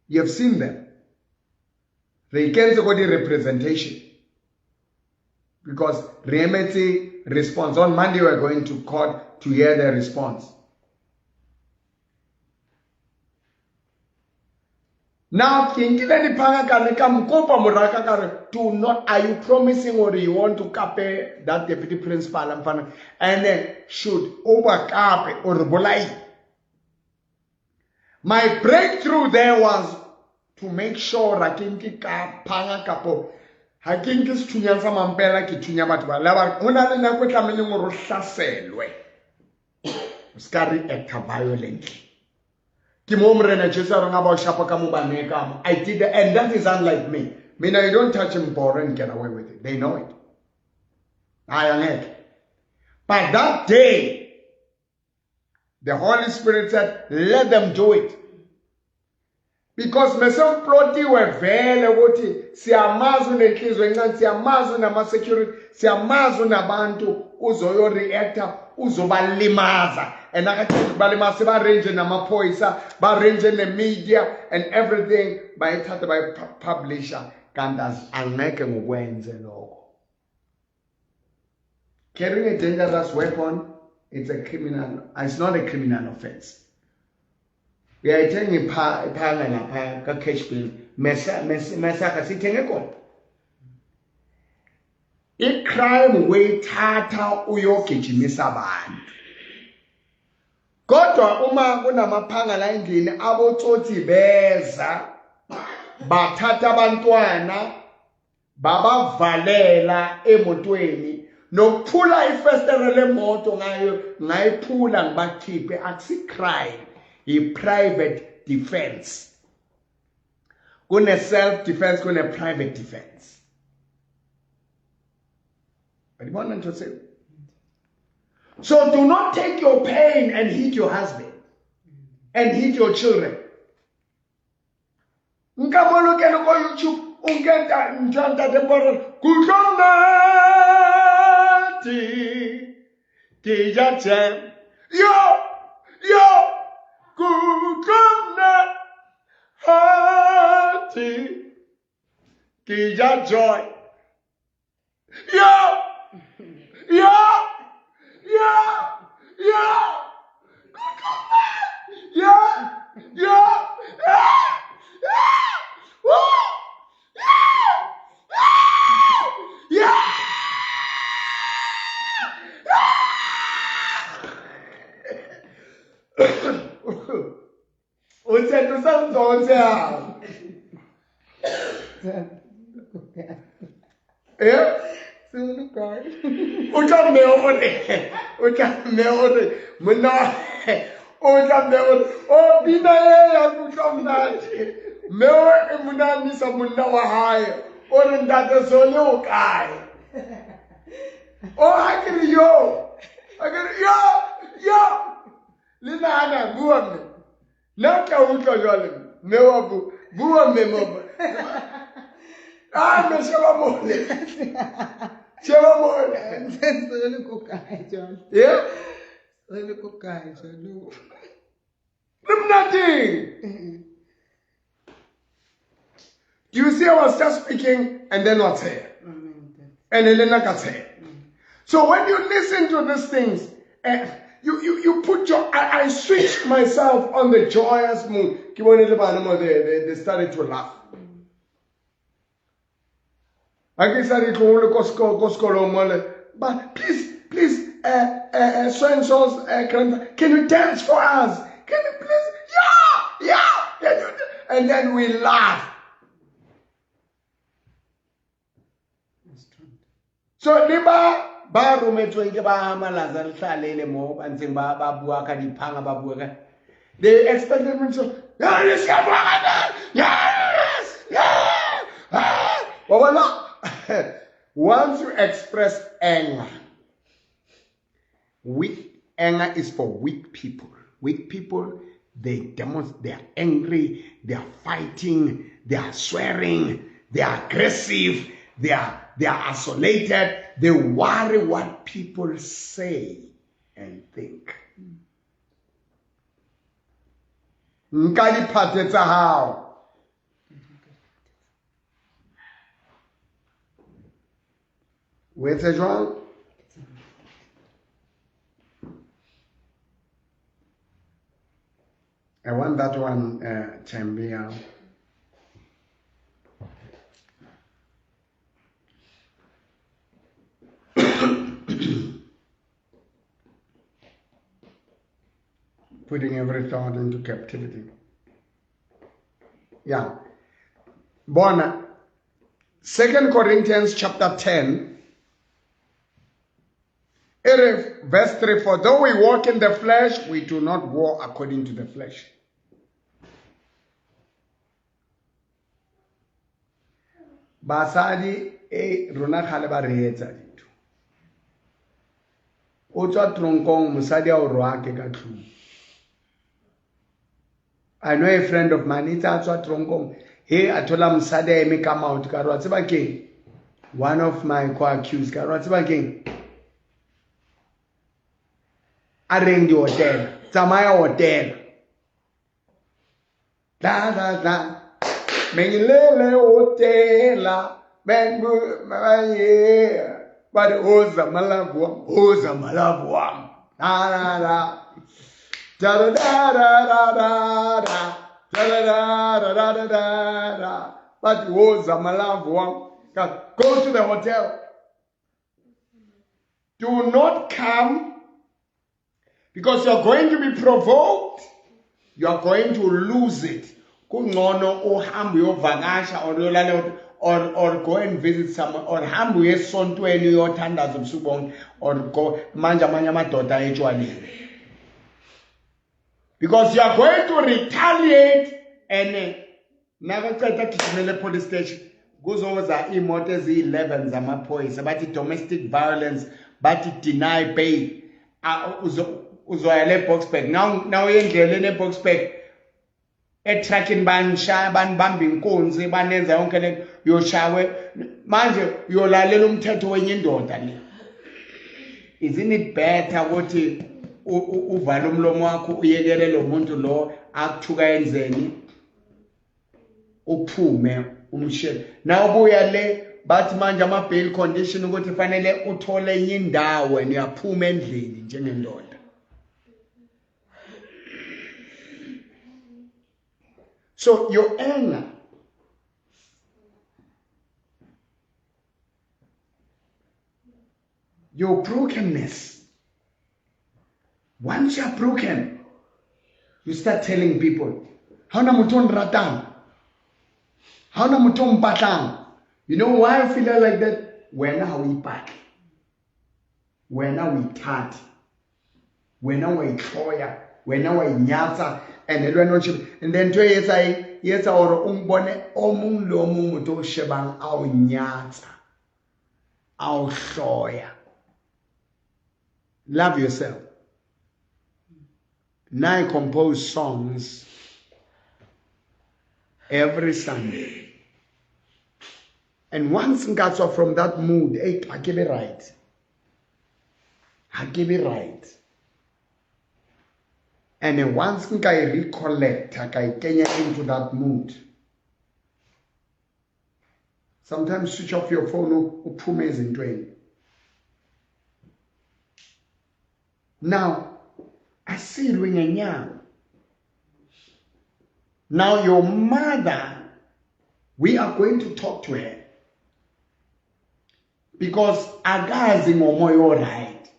You have seen them. Re kentse go di representation because re emetse response. On Monday we are going to court to hear the response. Now, ke nkile diphanga ka re ka mkopa moraka ka re, do not, are you promising or you want to kape that deputy principal mfana and then should over kape or bolai? My breakthrough there was to make sure ra ke nke ka phanga kapo ha ke nke sethunya sa mampela ke thunya batho ba la ba ho na le nako e tlamehileng hore o hlaselwe o ska react violently. Ke mo morena Jesu a reng a ba o shapa ka mo ba ne ka mo. I did that, and that is unlike me. Mina, you don't touch him and get away with it. They know it. I am it. But that day, the Holy Spirit said, let them do it. Because mesemplotiwe vele ukuthi siyamazi unenhliziyo encane, siyamazi unama-security, siyamazi unabantu, uzoyo-reacta, uzobalimaza. And akaqeda ukubalimaza, sebarenje namaphoyisa, barenje ne-media and everything, bayithatha bayipublisha. Kanti angeke ngokwenze lokho. Carrying a dangerous weapon, it's a criminal, it's not a criminal offense. Uyayithenga iphanga lapha ka-cash bill, mesakha sithenge khona. I-crime uyithatha uyogijimisa abantu. Kodwa uma kunamaphanga la endlini, abotsotsi beza bathatha abantwana babavalela emotweni, nokuphula ifestere lemoto ngayo ngayiphula ngibakhiphe, akusi crime, i-private defense. Kune self defense, kune private defense. So do not take your pain and hit your husband and hit your children. Nka bolokele ko YouTube, o nke ntho ya ntate Mbororo, kutlwa monate, ke ja jam. Yo, yo, kutlwa monate, ke ja joy. Yo, yo, yo, yo, kutlwa monate, yo, yo, ah, ah, woo, ah, ah, yeah. O tse o sa ntse a. Eh? O tla mme o re, o tla mme o re, monna, o tla mme o re, o pina e ya kutlwa monate. Mme o e monamisa monna wa hae, o re ntate Sole o kae? O ha ke re yo, ha ke re yo, yo. Le nahana bua mme. Nna ke a utlwa jwale mme wa bua mme mo. Ah, mme sheba mole. Sheba mole. Re le ko kae jwale? Yeah? Re le ko kae jwale? Le monateng. Do you see I was just speaking and then what's here? And Elena got here. So when you listen to these things, you put your, I switched myself on the joyous mood. They started to laugh. But please, please, so and so's grandpa, can you dance for us? Can you please? Yeah, yeah. Can you? And then we laugh. So leba ba rometsweng ke ba Malaza re hlalele mo ba ntseng ba bua ka diphanga, ba bua ka, they expected me to, yes, yes, yes. Once you express anger, weak anger is for weak people. Weak people, they demonstrate, they are angry, they are fighting, they are swearing, they are aggressive, they are isolated, they worry what people say and think. Nka diphate tsa hao. O etse jwang? I want that one, Chambia. Putting every thought into captivity. Yeah. Bona, 2 Corinthians chapter 10, verse 3, for though we walk in the flesh, we do not war according to the flesh. Basadi e rona kgale ba re etsa dintho. O tswa tronkong, mosadi a o roake ka tlung. I know a friend of mine, itse a tswa tronkong, he a thola mosadi a eme ka maoto, ka re wa tseba keng? One of my co-accused, ka re wa tseba keng? A reng dihotela, tsamaya hotela. La la la, mengilele hotela, ba re oza malavu wam, oza malavu wam. La la la. Da da da da da da da da da da da da da. But woza malavu wam. Go to the hotel. Do not come because you are going to be provoked. You are going to lose it. Kungcono uhambe uyovakasha or uyolala or go and visit someone or hambe uye esontweni uyothandaza ubusuku bonke or go manje amanye amadoda etshwaleni. Because you are going to retaliate and nakaqeda gijimele police station kuzoza imoto eziyi-11 zamaphoyisa bathi domestic violence, bathi deny bail. Uzoya le Boksburg now uyendleleni eBoksburg etruckini banishaya banibamba inkunzi banenza yonke le yoshawe manje uyolalela umthetho wenye indoda le. Isn't it better ukuthi uvale umlomo wakho uyekele lo muntu lo akuthuka enzeni uphume umshele nawubuya le bathi manje ama bail condition ukuthi fanele uthole enye indawo wena uyaphuma endlini njengendoda. So your anger your brokenness, once you are broken, you start telling people, ha ona motho o nratang, ha ona motho o mpatlang. You know why I feel like that? Wena ha o ipatle, wena o ithate, wena wa itlhoya, wena wa inyatsa, and le wena o shebe. And then ntho e etsa eng? E etsa hore o mbone o mong le o mong motho o shebang a o nyatsa, a o hloya. Love yourself. Now I compose songs every Sunday. And once nka from that mood, hey, I give it right. I give it right. And then once nka recollect, I kenya into that mood. Sometimes switch off your phone, uphume ezintweni. Now, asilwe ngenyawo. Now your mother, we are going to talk to her. Because akazi ngomoya right.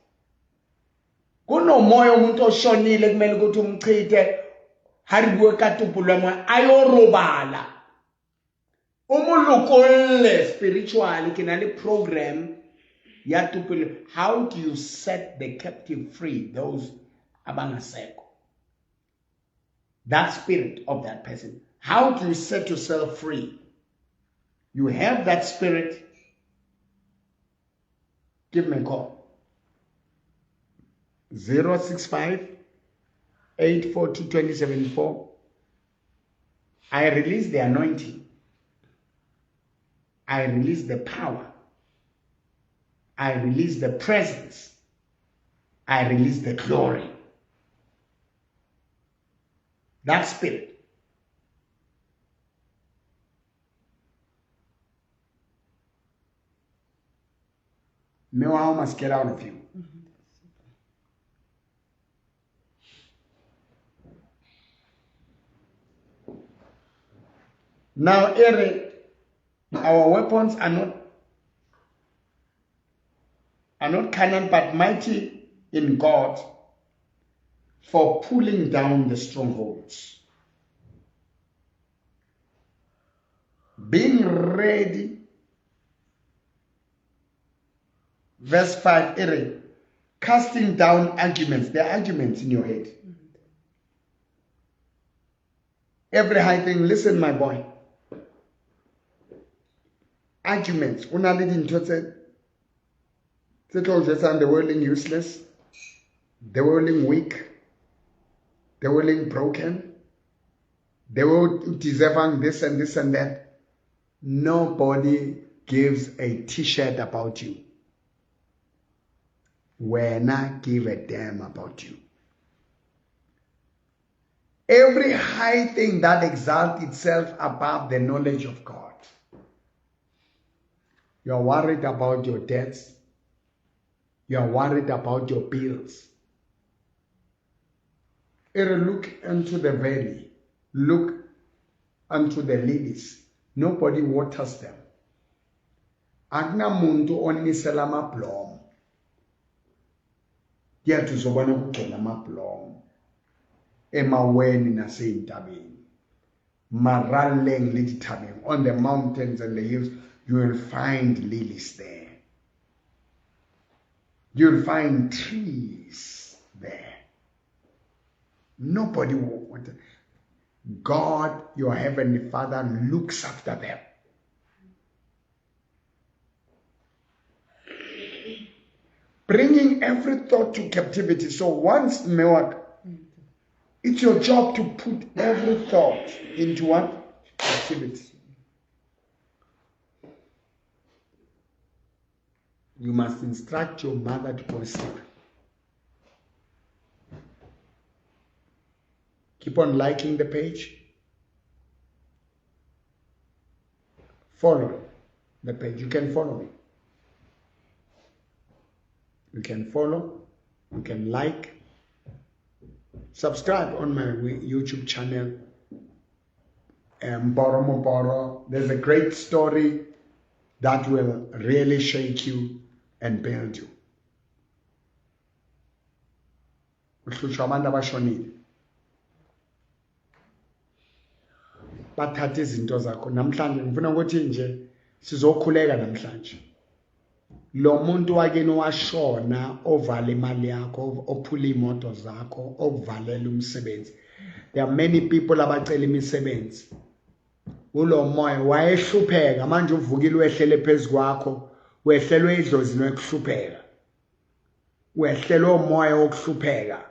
Kunomoya umuntu oshonile kumele ukuthi umchithe ha re bue ka topolo ya moya ayo robala. O mo lokolle spiritually ke na le program ya topolo. How do you set the captive free? Those abangasekho. That spirit of that person. How do you set yourself free? You have that spirit. Give me a call. 065-842-2074. I release the anointing. I release the power. I release the presence. I release the glory. That spirit. Noah must get out of you. Now, Ere, our weapons are not carnal, but mighty in God for pulling down the strongholds. Being ready. Verse 5, Ere, casting down arguments. There are arguments in your head. Every high thing, listen, my boy. Arguments. O na le dintho tse tlo o jwetsang the world useless, the world weak, the world broken. The way o deservang this and this and that. Nobody gives a t-shirt about you. Wena give a damn about you. Every high thing that exalts itself above the knowledge of God. You are worried about your debts. You are worried about your bills. Look into the valley. Look unto the lilies. Nobody waters them. Akunamuntu onisela amablomo. Yet uzobona kugcwele amablomo emaweni naseyintabeni. Maralleng le dithabeng, on the mountains and the hills, you will find lilies there. You'll find trees there. Nobody will want it. God, your heavenly Father, looks after them. Bringing every thought to captivity. So once, Mewak, it's your job to put every thought into what? Captivity. You must instruct your mother to go sleep. Keep on liking the page. Follow the page. You can follow me. You can follow. You can like. Subscribe on my YouTube channel. Mboro Moboro. There's a great story that will really shake you and build you. Uhlutshwa abantu abashonile. Bathatha izinto zakho. Namhlanje ngifuna ukuthi nje sizokhuleka namhlanje. Lo muntu wakini washona ovala imali yakho, ophula imoto zakho, okuvalela umsebenzi. There are many people abacela imisebenzi. Ulo moya wayehlupheka, manje uvukile wehlele phezu kwakho, wehlelwe idlozi lokuhlupheka. Wehlelwe umoya wokuhlupheka.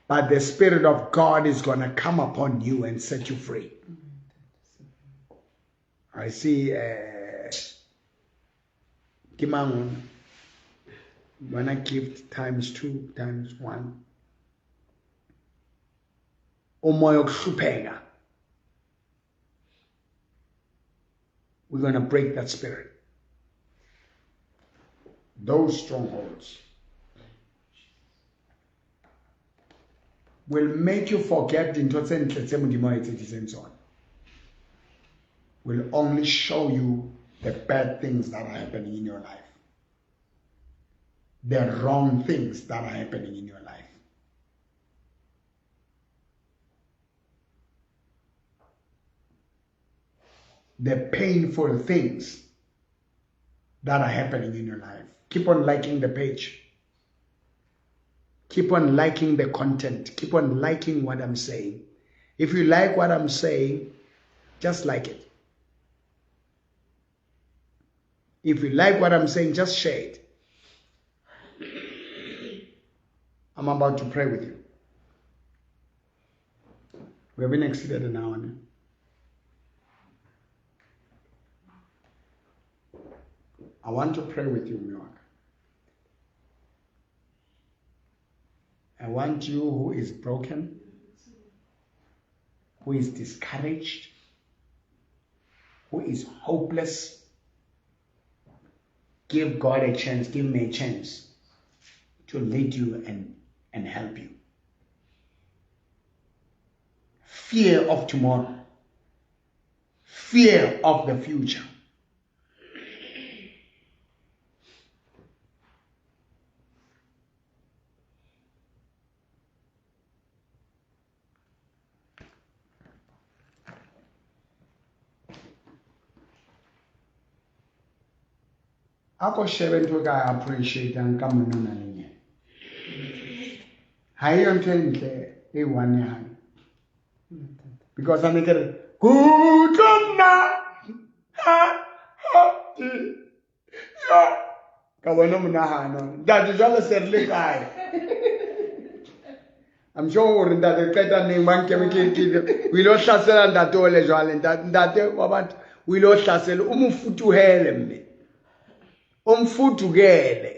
But the Spirit of God is going to come upon you and set you free. I see Kimangon, when I gift times 2 times 1. Umoya wokuhlupheka. We're going to break that spirit. Those strongholds will make you forget dintho tse ntle tse Modimo a etseditseng tsona. Will only show you the bad things that are happening in your life. The wrong things that are happening in your life. The painful things that are happening in your life. Keep on liking the page. Keep on liking the content. Keep on liking what I'm saying. If you like what I'm saying, just like it. If you like what I'm saying, just share it. I'm about to pray with you. We have been exceeded an hour now. I want to pray with you, Miwaka. I want you who is broken, who is discouraged, who is hopeless. Give God a chance, give me a chance to lead you and help you. Fear of tomorrow. Fear of the future. Ako shebe ntho ka appreciate ka monona le yena. Ha e ntho e ntle e one ya hae. Because a ne ke re kutlwa ha ha ya ka bona monahano. Ntate jwale se re le kae? I'm sure o re ntate qeta neng ba nkeme ke o ile o hlasela ntate ole jwale ntate wa batho o ile o hlasela o mo futuhele mme o mfutukele.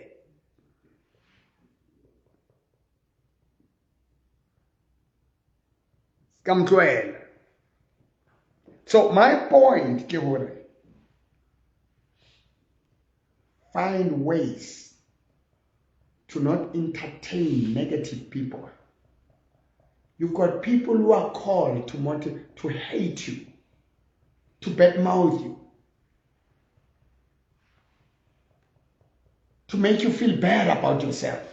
So my point ke hore find ways to not entertain negative people. You've got people who are called to hate you, to badmouth you, to make you feel bad about yourself.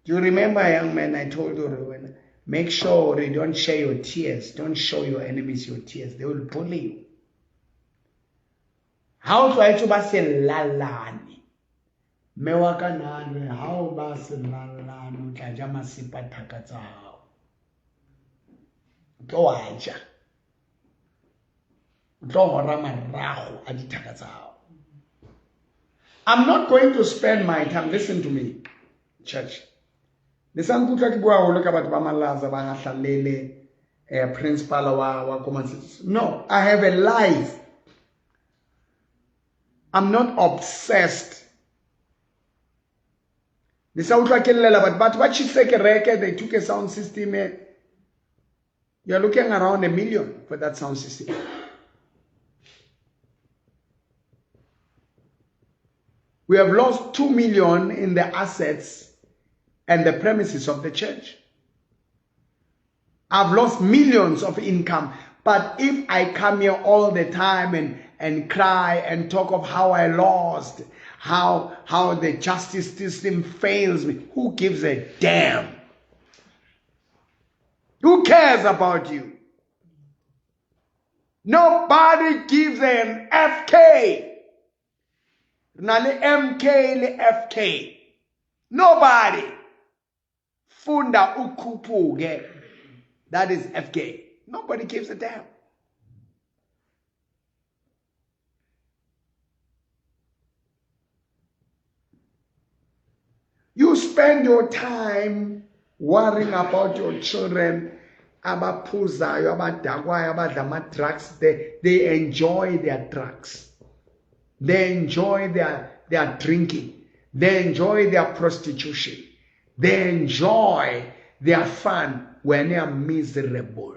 Do you remember, young man, I told you, when, make sure you don't share your tears. Don't show your enemies your tears. They will bully you. How do I to say lalani? Mewaka nane, how ba se lalani, o tla ja masipa thaka tsa hao. O tlo a ja. O tlo hora marago a dithaka tsa hao. I'm not going to spend my time. Listen to me, church. Le sa nkutlwa ke bua haholo ka batho ba Malaza ba Hahlalele, principal wa Komansi. No, I have a life. I'm not obsessed. Le sa utlwa ke llela batho ba tjhise kereke, they took a sound system. You're looking around $1 million for that sound system. We have lost 2 million in the assets and the premises of the church. I've lost millions of income. But if I come here all the time and cry and talk of how I lost, how the justice system fails me, who gives a damn? Who cares about you? Nobody gives an FK. Na le MK le FK. Nobody. Funda ukhuphuke. That is FK. Nobody gives a damn. You spend your time worrying about your children, abaphuzayo, abadakwayo, abadla ama-drugs. They enjoy their drugs. They enjoy their drinking. They enjoy their prostitution. They enjoy their fun when they are miserable.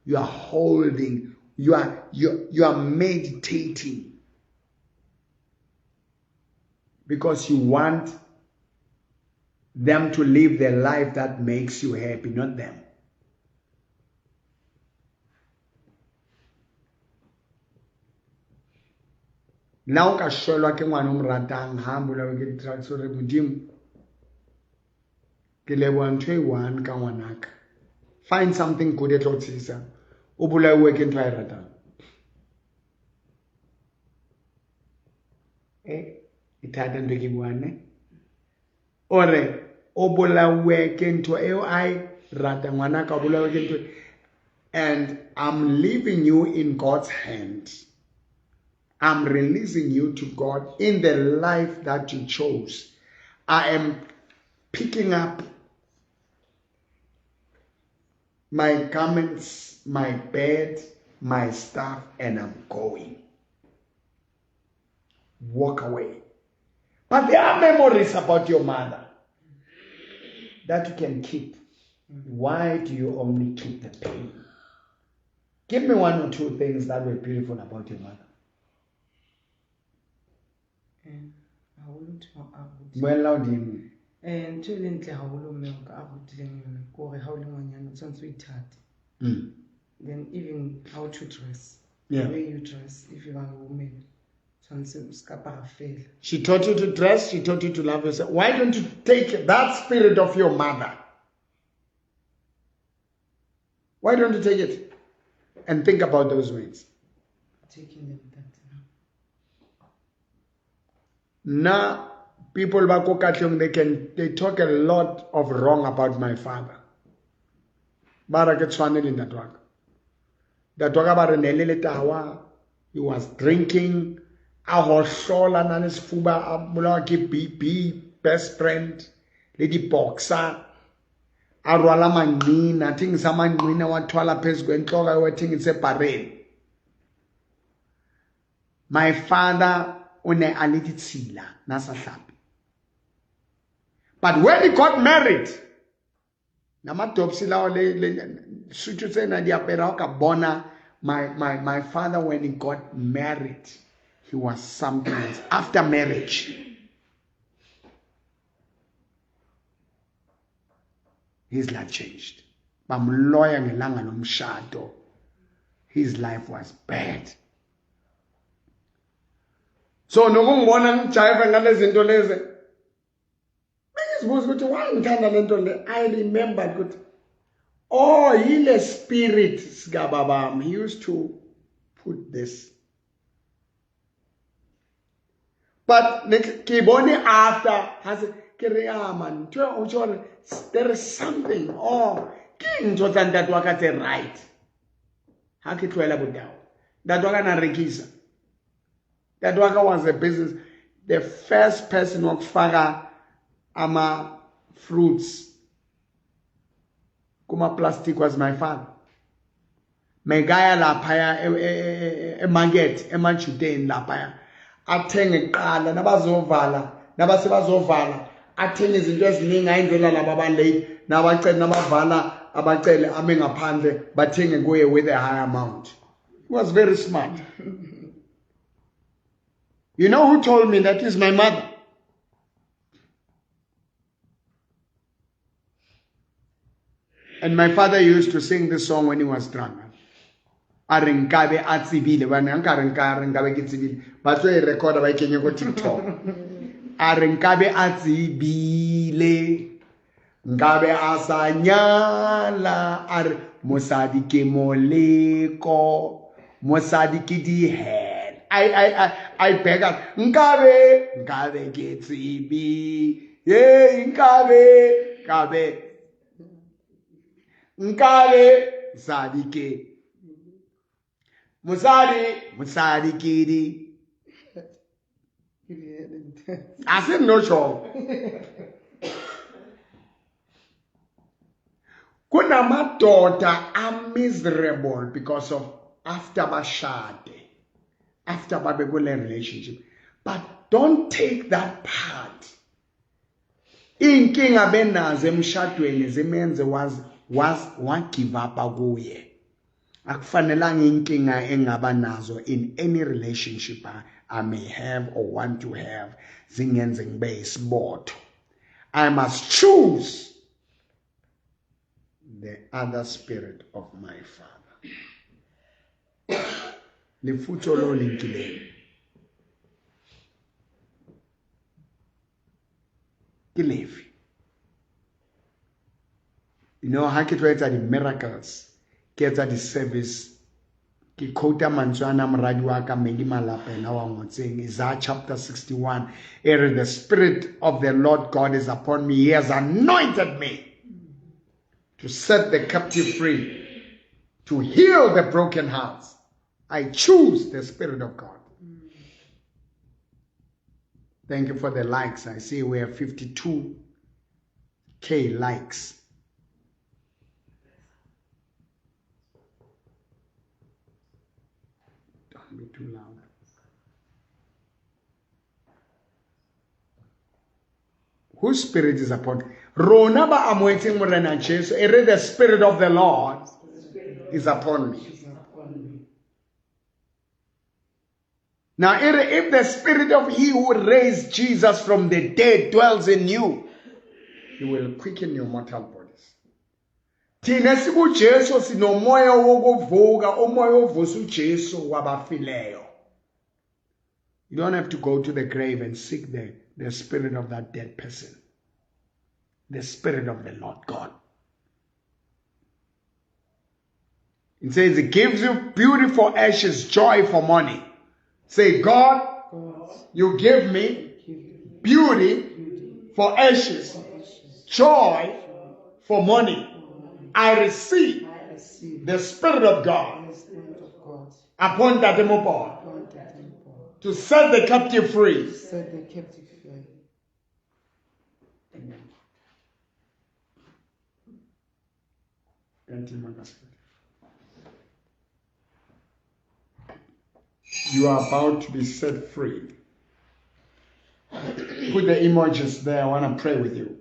You are holding, you are meditating because you want them to live the life that makes you happy, not them. Now ka shwelwa ke ngwana o mo ratang, ha bolawe ke drugs, o re Modimo, ke leboha ntho e one ka ngwanaka. Find something good e tlo tshisa. O bolauwe ke ntho a e ratang. E thata ntho e ke buang ne? O re o bolauwe ke ntho eo a e ratang, ngwanaka o bolauwe ke ntho. And I'm leaving you in God's hand. I'm releasing you to God in the life that you chose. I am picking up my garments, my bed, my stuff, and I'm going. Walk away. But there are memories about your mother that you can keep. Why do you only keep the pain? Give me one or two things that were beautiful about your mother. Ntho e leng ntle haholo mme wa ka a rutileng yona ke hore ha o le ngwanyana o tshwanetse o ithate. Then even how to dress. Yeah. The way you dress, if you are a woman, tshwanetse o ska apara fela. She taught you to dress, she taught you to love yourself. Why don't you take that spirit of your mother? Why don't you take it and think about those words? Taking them that. Now, people ba ko Katlehong, they talk a lot of wrong about my father. Ba re ke tshwane le ntate wa ka. Ntate wa ka ba re ne le letawa, he was drinking, a hohlola na le sefuba, a bolawa ke BP, best friend. Le di-boxer a rwala manqina, athengisa amanqina wathwala phezu kwentloko wathengisa ebhareni. My father o ne a le ditshila na sa hlape. But when he got married, namadopsi lawa le sutu tsena di apera o ka bona my father when he got married, he was something else. After marriage, his life changed. Bamloya ngelanga lomshado. His life was bad. So nokungibona ngijive ngalezi zinto lezi, bengizibuza ukuthi why ngithanda lento le. I remembered ukuthi oh, yile spirit sikababami. He used to put this. But ke bone after has ke re ah man, ntho o tjho there is something. Oh, ke ntho tsa ntate wa ka tse right. Ha ke tlohela botao. Ntate wa ka na rekisa. Ntate wa ka was a business. The first person wakufaka ama fruits kuma plastic was my father. Megaya laphaya emarket emajudeni laphaya athenge kuqala nabazovala nabasebazovala athenge izinto eziningi ayindlela laba abalate nabacela nabavala abacele ame ngaphandle bathenge kuye with a high amount. He was very smart. You know who told me that is my mother. And my father used to sing this song when he was drunk. A re nkabe a tsebile, ba ne nka re nka re nkabe ke tsebile. Ba tlo e recorda ba e kenye ko TikTok. A re nkabe a tsebile, nkabe a sa nyala. A re mosadi ke moleko, mosadi ke dihele. I beg her, nkabe, nkabe ke tsebile, ye nkabe, nkabe. Nkabe sadike musadi musadi kidi I said no show. Kunamadoda are miserable because of after bashade, after babe kule relationship. But don't take that part. Inkinga benazo emshadweni zimenze was wa give up kuye. Akufanelanga inkinga engaba nazo in any relationship I may have or want to have zingenze ngibe isibotho. I must choose the other spirit of my father. Lefutso lo linkileng ke lefe? You know, ha ke tlo etsa di-miracles, ke etsa di-service, ke quota mantswe ana moradi wa ka Medi Malapela wa ngotseng, Isaiah chapter 61, e re, the spirit of the Lord God is upon me, he has anointed me to set the captive free, to heal the broken hearts. I choose the spirit of God. Thank you for the likes. I see we have 52K likes. Don't be too loud. Whose spirit is upon? Rona ba amoetseng Morena Jesu, e re the spirit of the Lord is upon me. Now, if the spirit of he who raised Jesus from the dead dwells in you, he will quicken your mortal bodies. Thina sikuJesu sinomoya wokuvuka, umoya ovusa uJesu wabafileyo. You don't have to go to the grave and seek the spirit of that dead person. The spirit of the Lord God. It says it gives you beauty for ashes, joy for mourning. Say, God, you give me beauty for ashes, joy for mourning. I receive the Spirit of God upon Ntate Moporo to set the captive free. You are about to be set free. Put the emojis there. I want to pray with you.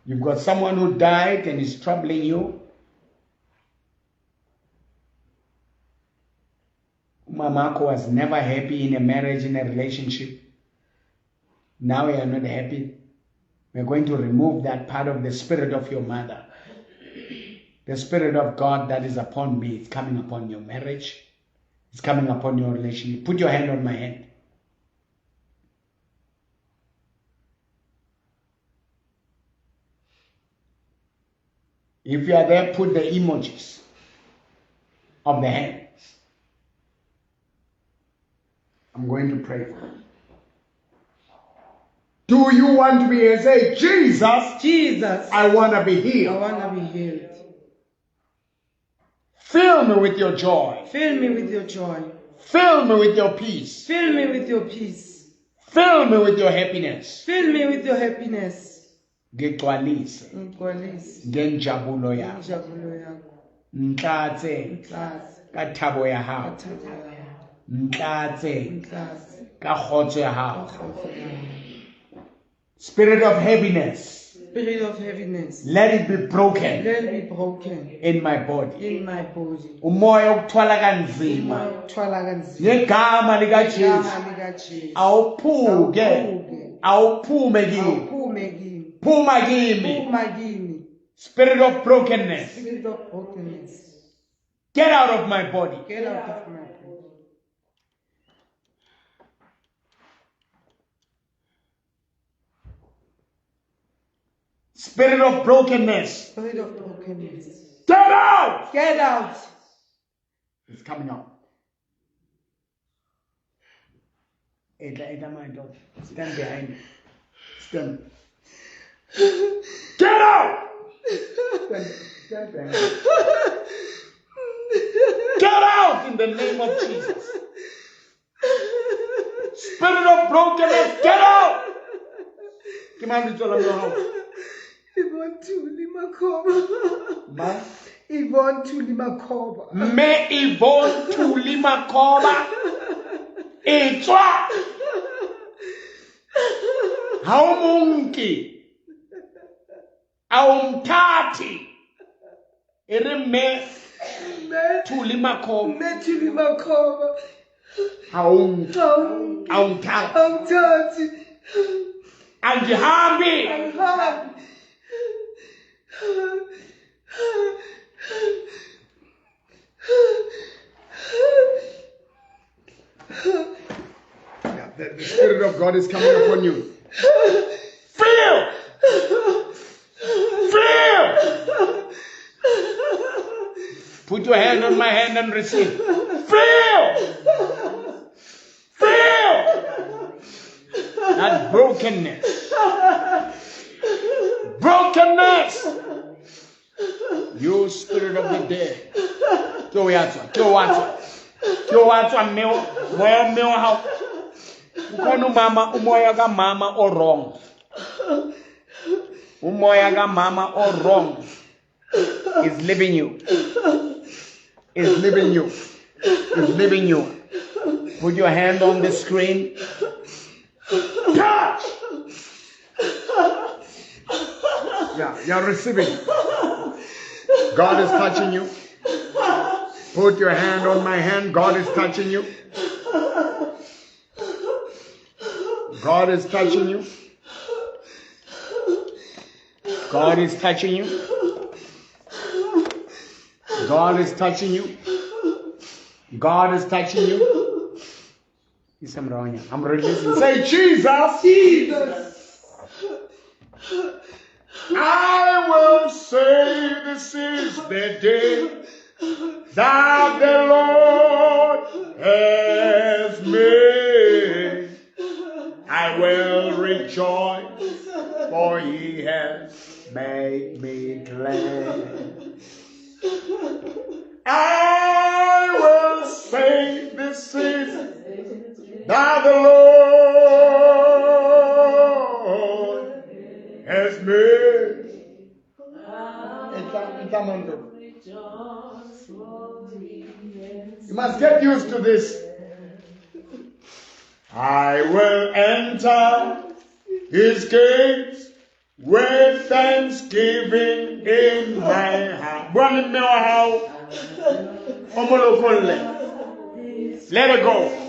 You've got someone who died and is troubling you. Mamako was never happy in a marriage, in a relationship. Now you are not happy. We're going to remove that part of the spirit of your mother. The spirit of God that is upon me is coming upon your marriage. It's coming upon your relationship. Put your hand on my hand. If you are there, put the emojis of the hands. I'm going to pray for you. Do you want to be here? Say, Jesus, Jesus, I want to be healed. I want to be healed. Fill me with your joy. Fill me with your joy. Fill me with your peace. Fill me with your peace. Fill me with your happiness. Fill me with your happiness. Ngigcwalise Ngigcwalise ngenjabulo yakho. Ngenjabulo yakho. Ntlatse ka thabo ya hao. Ka thabo ya hao. Ntlatse Ntlatse ka kgotso ya hao. ka kgotso ya hao. Spirit of heaviness. Spirit of heaviness. Let it be broken. Let it be broken. In my body. In my body. Umoya okuthwala kanzima. Umoya okuthwala kanzima. Ngegama likaJesu. Ngegama likaJesu. Awuphuke. Awuphume kimi. Awuphume kimi. Phuma kimi. Phuma kimi. Spirit of brokenness. Spirit of brokenness. Get out of my body. Get out of my body. Spirit of brokenness. Spirit of brokenness. Get out! Get out! It's coming out. My dog. Stand behind me. Stand. Get out! Stand behind me. Get out in the name of Jesus. Spirit of brokenness, get out! Come on, Yvonne Thuli Makhoba. Ma? Yvonne Thuli Makhoba. Me Yvonne Thuli Makhoba. Etswa. Ha o monke. A o mthati. E re me Thuli Makhoba. Me Thuli Makhoba. Ha o nki. A o mthati. A o mthati. Angihambi. Angihambi. Yeah, the Spirit of God is coming upon you. Feel! Feel! Put your hand on my hand and receive. Feel! Feel! That brokenness. Brokenness! You spirit of the dead. Ke o ya tswa, ke o wa tswa. Ke o wa tswa mme moya mme wa hao. Ukhona umama, umoya kamama o wrong. Umoya kamama o wrong is leaving you. Is leaving you. Is leaving you. Put your hand on the screen. Touch! Yeah, you're receiving. God is touching you. Put your hand on my hand. God is touching you. God is touching you. God is touching you. God is touching you. God is touching you. I'm releasing. Say, Jesus. Jesus. I will say this is the day that the Lord has made. I will rejoice, for he has made me glad. I will say this is that the Lord has made. You must get used to this. I will enter his gates with thanksgiving in my heart. Let it go.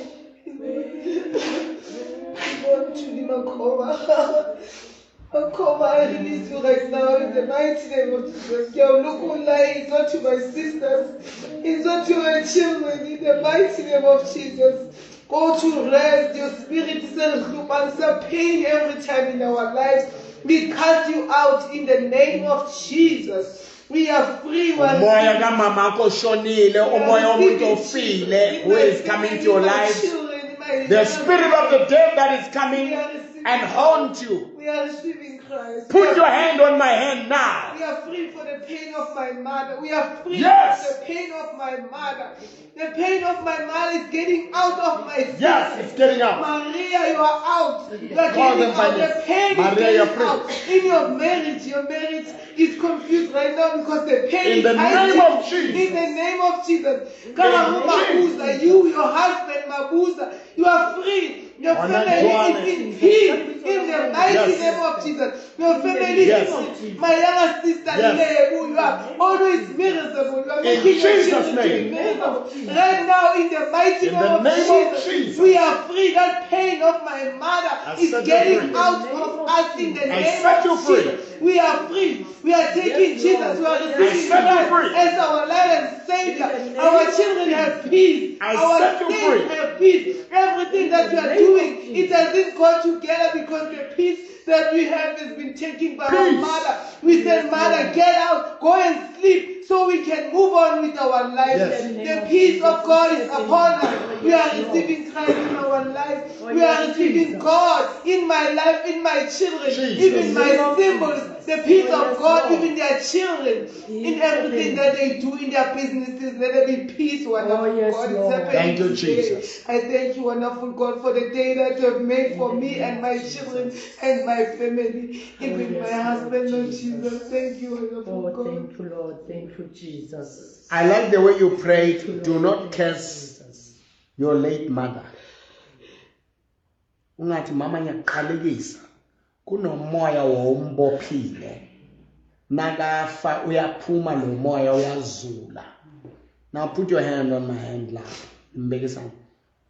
I release you right now in the mighty name of Jesus. It's not to my sisters, it's not to my children, in the mighty name of Jesus. Go to rest. Your spirit is a pain every time in our lives. We cast you out in the name of Jesus. We are free. Who is coming to your life? The spirit of the dead that is coming and haunt you. We are receiving Christ. Put your hand on my hand now. We are free for the pain of my mother. We are free for the pain of my mother. The pain of my mother is getting out of my system. Yes, it's getting out. Maria, you are out. You are getting out. The pain is getting out. In your marriage is confused right now because the pain in the name of Jesus. In the name of Jesus. Mabuza, you, your husband, Mabuza, you are free. Your family is in peace in the mighty name of Jesus. Your family is in my younger sister, Lebu, you are always miserable. You are making your children miserable. Right now, in the mighty name of Jesus, we are free. That pain of my mother is getting out of us in the name of Jesus. We are free. We are taking Jesus. We are receiving Christ as our Lord and Savior. Our children have peace. Our state have peace. Everything that we are doing, it doesn't go together because the peace that we have has been taken by our mother. We said, Mother, get out, go and sleep so we can move on with our lives. Yes. The peace of God is upon us. We are receiving Christ in our lives. We are receiving God in my life, in my children, even my symbols. The peace of God, even their children, in everything that they do, in their businesses, let there be peace, wonderful God. It's happening. Thank you, Jesus. I thank you, wonderful God, for the day that you have made for me and my children and my family, even my husband, Lord Jesus. Thank you, wonderful God. Thank you, Lord. Thank you, Jesus. I like the way you prayed. Do not curse your late mother. Ungathi mama ngiyaqalekisa. Kunomoya wombophile. Nakafa uyaphuma lo moya uyazula. Now put your hand on my hand la. Mbekisana.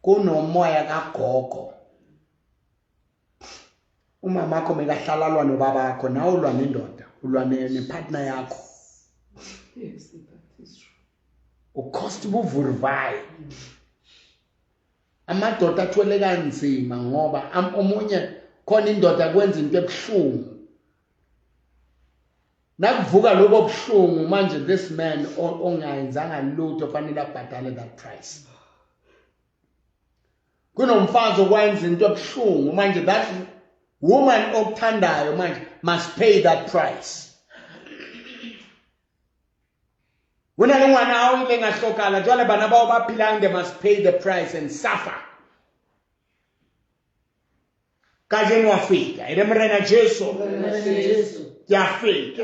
Kunomoya kagogo. Umama wakho mekahlala lwa nobabakho, nawe ulwa nendoda, ulwa nepartner yakho. Yes, that is true. Ucost buvurvayi. Amadoda athwele kanzima ngoba omunye khona indoda kwenza into ebuhlungu. Nakuvuka lobo buhlungu manje this man ongayenzanga lutho fanele abhadale that price. Kunomfazi okwenza into ebuhlungu manje that woman okuthandayo manje must pay that price. Wena le ngwana o ile ngahlokala jwale bana bao ba phelang, they must pay the price and suffer. Kajeno wa feta, ere Morena Jesu. Ke a feta.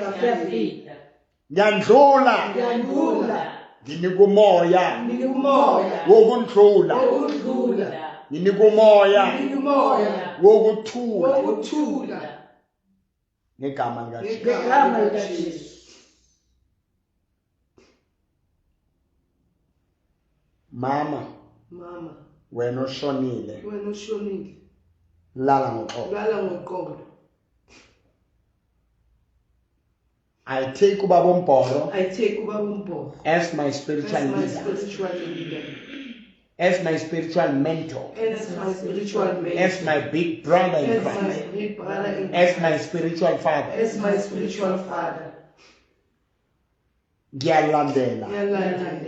Ngiyandlula. Nginika umoya. Wokundlula. Nginika umoya. Wokuthula. Ngegama likaJesu. Mama. Wena oshonile. Lala ngoxolo. I take Ubaba Mboro as my spiritual leader. As my spiritual mentor. As my big brother in Christ. As my spiritual father. Ngiyalandela.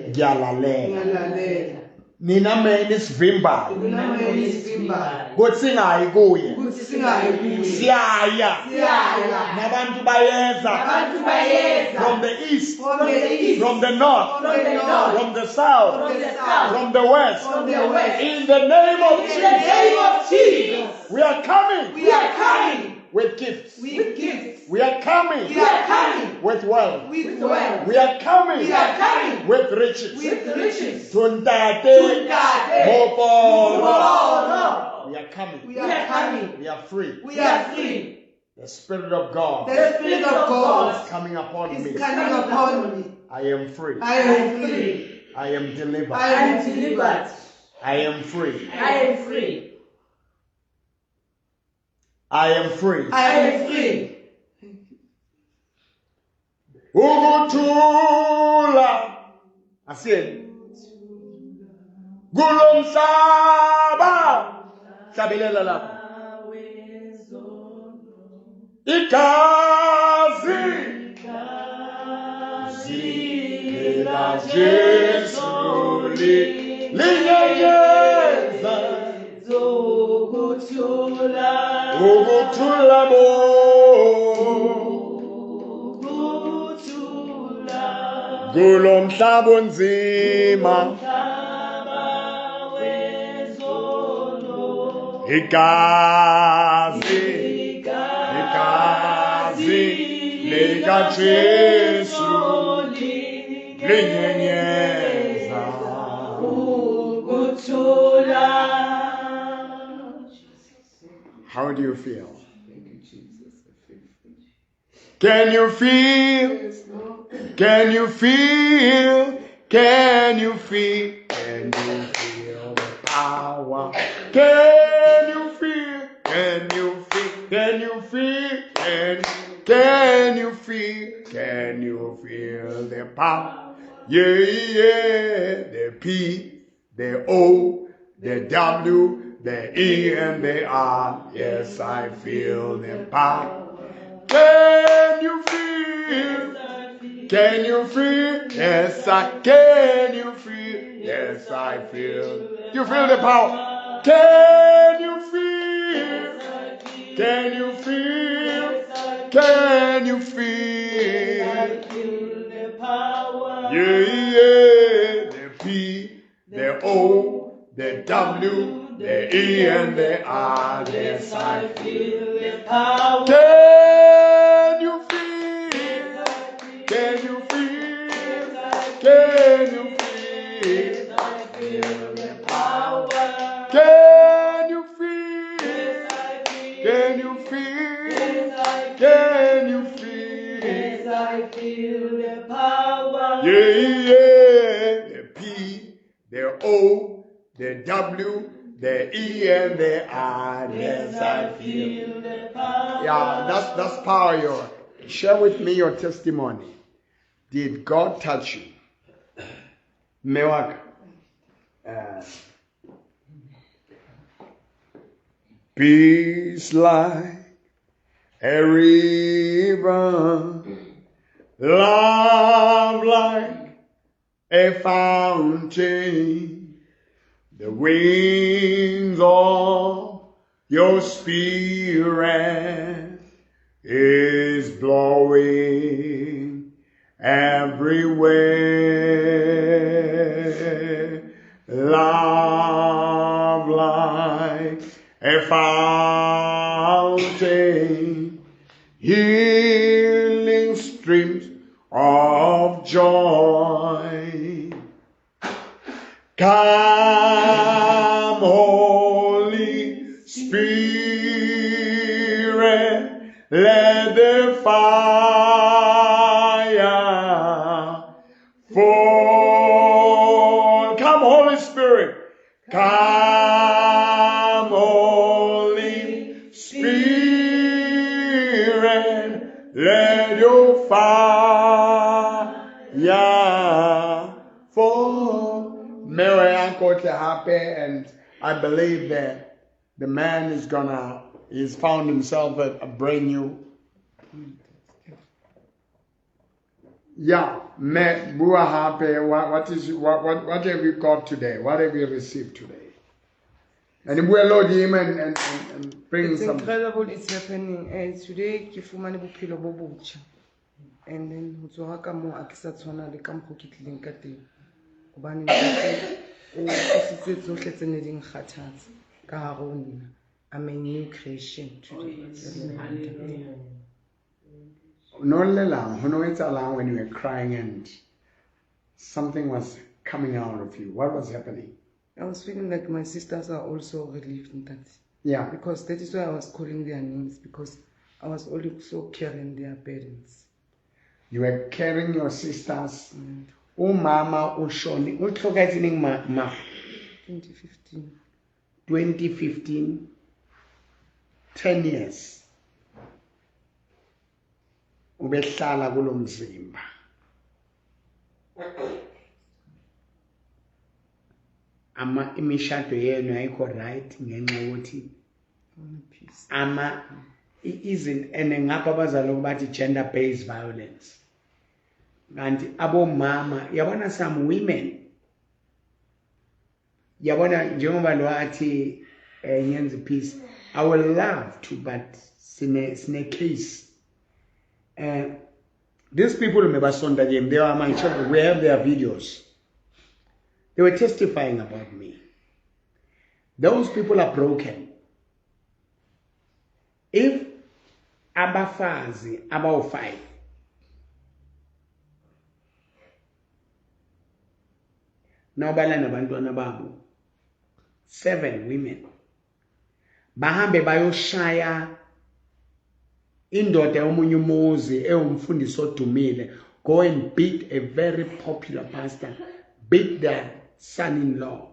Ngiyalalela. Nina meni sivimbayo. Kuthi singayi kuye. Siyaya. Nabantu bayeza. From the east. From the north. From the south. From the west. In the name of Jesus. We are coming. With gifts. We are coming. With wealth. With wealth. We are coming. We are coming. With riches. With riches. To Ntate. Moporo. We are coming. We are coming. We are free. We are free. The Spirit of God. The Spirit of God is coming upon me. Is coming upon me. I am free. I am free. I am delivered. I am delivered. I am free. I am free. I am free. I am free. Ukuthula. Asiye. Kulomhlaba. Hlabelela lapho. Igazi lika Jesu linyenyeza ukuthula bo kulomhlaba onzima igazi lika Jesu linyenyeza ukuthula. How do you feel? Thank you, Jesus. I feel free. Can you feel? Yes, Lord. Can you feel? Can you feel? Can you feel the power? Can you feel? Can you feel? Can you feel? Can you feel? Can you feel the power? Yeah, yeah. The P, the O, the W, the E and the R. Yes, I feel the power. Can you feel? Can you feel? Yes, I can. You feel? Yes, I feel. You feel the power. Can you feel? Can you feel? Can you feel? Yeah, yeah. The P, the O, the W, the E and the R. Yes, I feel the power. Can you feel? Can you feel? Can you feel? I feel the power. Can you feel? Can you feel? Can you feel? Yes, I feel the power. Yeah, yeah. The P, the O, the W, the E and the R. Yes, I feel the power. Yeah, that's power. Your share with me your testimony. Did God touch you? Mewaka. Peace like a river, love like a fountain, the wings of your spirit is blowing everywhere. Love like a fountain, healing streams of joy. Come, Holy Spirit, let the fire fall. Come, Holy Spirit. Come, Holy Spirit, let your fire fall. Mary Uncle happy, and I believe that the man is gonna, he's found himself a brand new. Yeah, me bua happy. What have you got today? What have you received today? And we'll load him and bring It's some. Incredible, it's happening. Today ke fumane bophelo bo botjha. And then ho tswa ka mo a ke sa tshwana le ka mokgo ke tlileng ka teng. Hobane ntate o tlositse tsohle tse ne di nkgathatsa ka hare ho nna. I'm a new creation today. Hallelujah. No llelang, ho no etsahalang when you were crying and something was coming out of you? What was happening? I was feeling like my sisters are also relieved in that. Yeah. Because that is why I was calling their names, because I was also carrying their burdens. You were carrying your sisters. Umama ushoni o hlokahetse neng ma 2015. 2015, 10 years. Ubehlala kulomzimba. Ama imishado yenu ayikho right ngenxa yokuthi Peace. Ama izin and ngapha abazali bathi gender based violence. Kanti abomama yabona some women yabona njengoba lo athi ngenza peace, I would love to, but sine case. These people mebasonda game, they are my children, we have their videos. They were testifying about me. Those people are broken. If abafazi about 5 now bala nabantwana babo 7 women bahambe bayoshaya indoda yomunye umuzi ewumfundisi odumile, go and beat a very popular pastor, beat their son-in-law,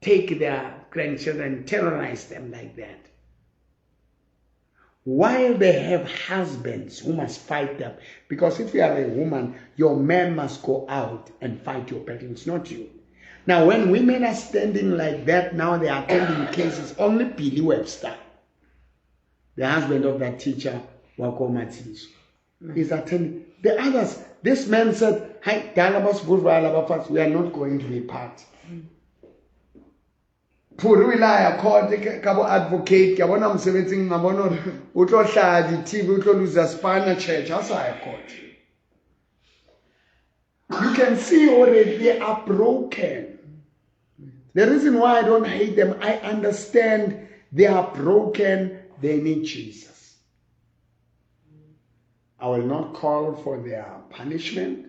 take their grandchildren, terrorize them like that. While they have husbands who must fight them, because if you are a woman, your man must go out and fight your battles, not you. Now, when women are standing like that, now they are attending cases, only Billy Webster, the husband of that teacher, Wako Matsiso, is attending. The others, this man said, "Hi, Dalabas, we are not going to be part." Phuru ile a ya court ka bo advocate, ke bona mosebetsing a bona hore o tlo hlaha di-TV, o tlo lose spana church, ha sa ya court. You can see already they are broken. The reason why I don't hate them, I understand they are broken, they need Jesus. I will not call for their punishment.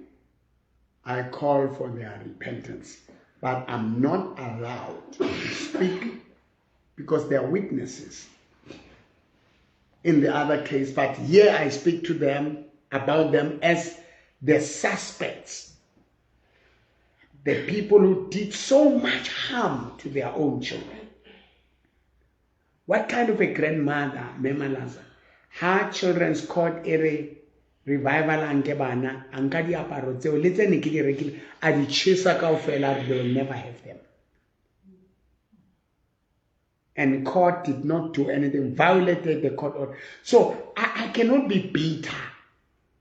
I call for their repentance. But I'm not allowed to speak because they are witnesses in the other case. But here I speak to them about them as the suspects, the people who did so much harm to their own children. What kind of a grandmother, Mema Laza? Her children's court ere revival anke bana, anka diaparo tseo le tse ne ke di rekile, a di tjhesa kaofela, they will never have them. And court did not do anything, violated the court order. So I cannot be bitter.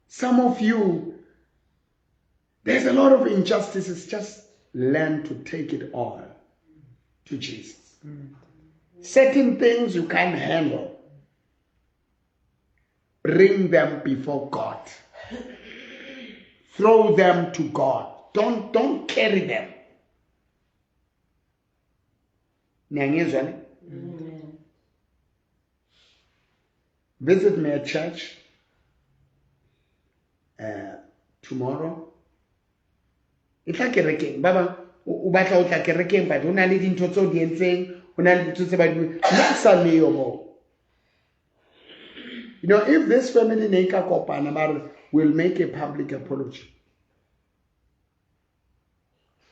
Some of you, there's a lot of injustices. Just learn to take it all to Jesus. Certain things you can't handle, bring them before God. Throw them to God. Don't carry them. Visit me at church tomorrow. Itla kerekeng baba o batla o tla kerekeng but o na le dintho tseo di entseng, o na le dintho tse ba di sa leo mo. You know, if this family ne ka kopana ba will make a public apology.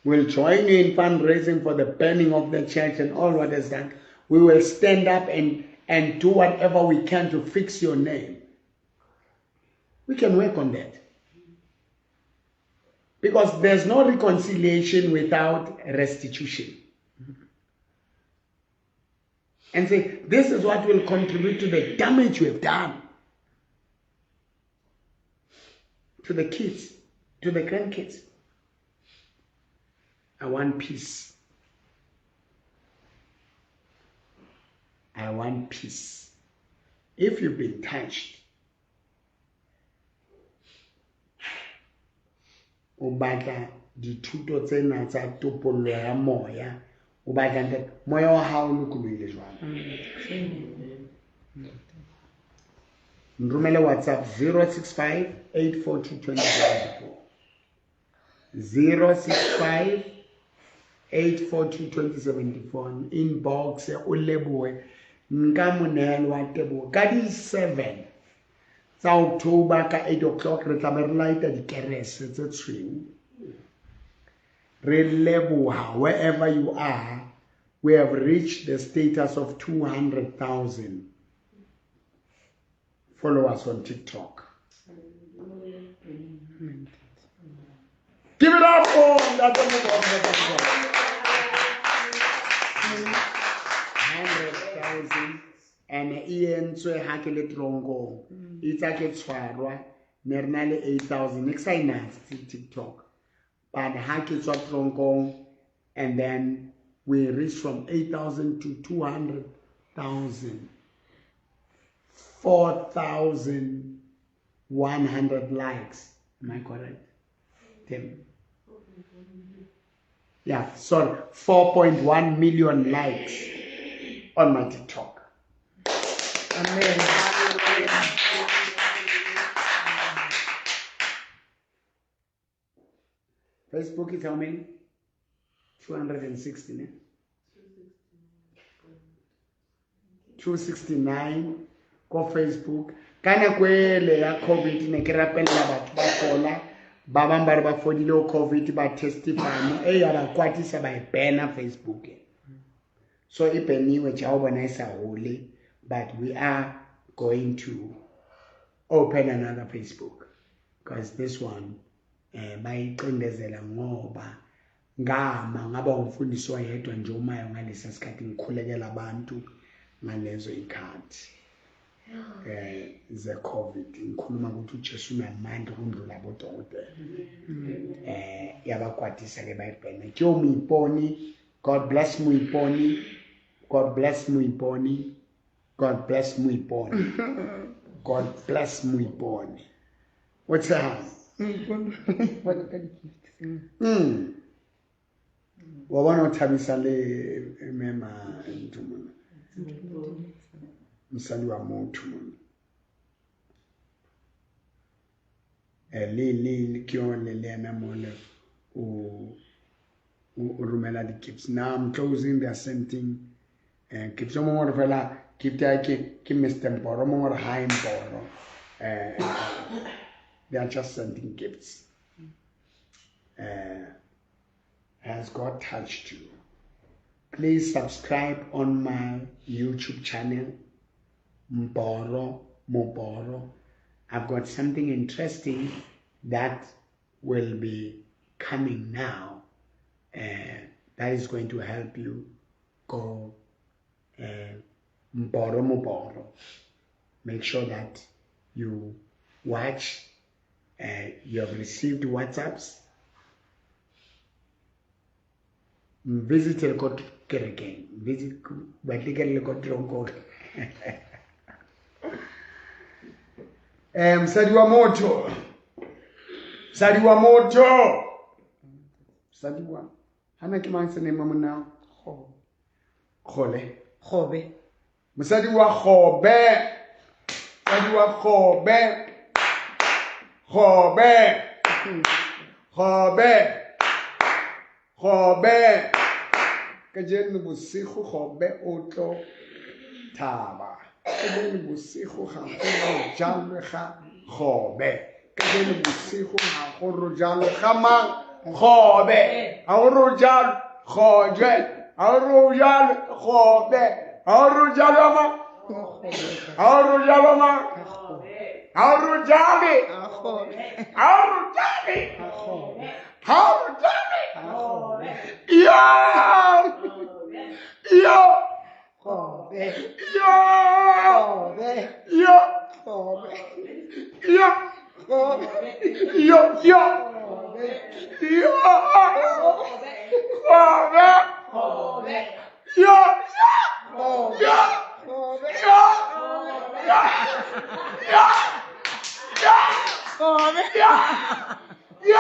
We'll join you in fundraising for the burning of the church and all what is done. We will stand up and do whatever we can to fix your name. We can work on that. Because there's no reconciliation without restitution. And say, this is what will contribute to the damage we have done. To the kids, to the grandkids. I want peace. I want peace. If you've been touched, o batla dithuto tsena tsa topollo ya moya, o batla ntate moya wa hao o lokolohile jwang? Nromele WhatsApp 065 842 2074. 065 842 2074. Inbox o lebohe nka monehelo wa teboho ka di 7 tsa October ka 8 o'clock re tla be re lighta dikerese tse tshweu. Re leboha wherever you are. We have reached the status of 200,000 followers on TikTok. Give it up for that. 100,000 and e entswe ha ke le tronkong. Itse ke tshwarwa ne re na le 8,000 ne ke sa e natse TikTok. But ha ke tswa tronkong, and then we reached from 8,000 to 200,000. 4,100 likes. Am I correct, Tim? Yeah, sorry, 4.1 million likes on my TikTok. Amen. Facebook is how many? 260, ne? 269 ko Facebook. Ka nako ele ya COVID ne ke rapella batho ba fola, ba bang ba re ba fodile ho COVID ba testify mo, e ya ba kwatisa ba e bana Facebook. So e baniwe ja o bona e sa hole, but we are going to open another Facebook because this one ba iqindezela ngoba ngama ngaba umfundisi oyedwa nje umayo ngalesa sikhathi ngikhulekela abantu ngalezo ikhathi ze COVID ngikhuluma ukuthi uJesu unamandla ukundlula abodokotela. Yabakwatisa ke bayibhene. Ke Moiponi, God bless Moiponi, God bless Moiponi, God bless Moiponi, God bless Moiponi. What's that? Wa bona o thabisa le mema ntho mona. Mosadi wa motho mona. Le ke yone le ena mole o romela di-gifts. Now I'm closing, they are sending gifts. O mongwe re fela gift ya ke Mr. Mboro, o mongwe re hi Mboro. They are just sending gifts. Has God touched you? Please subscribe on my YouTube channel, Mboro Moboro. I've got something interesting that will be coming now that is going to help you go Mboro Moboro. Make sure that you watch. You have received WhatsApps. Visit el kot kerekeng. Visit batle ke le kot tronko. Mosadi wa motho. Mosadi wa motho. Mosadi wa. Hana ke mang se name monna? Kgole. Kgobe. Mosadi wa Kgobe. Mosadi wa Kgobe. Kgobe. Kgobe. Kgobe. Kajeno bosigo Kgobe o tlo thaba. Kajeno bosigo ga go jalwe ga Kgobe. Kajeno bosigo ga go rojalwe ga mang? Kgobe. Ha go rojalwe Kgojwe. Ha go rojalwe Kgobe. Ha go rojalwe mang? Ha go rojalwe mang? Ha go rojalwe. Ha go rojalwe. Ha go rojalwe. Yo! Yo! Yo! Yo! Yo! Yo! Yo! Yo! Kgobe! Yo! Yo! Yo! Yo! Yo! Yo! Yo! Yo!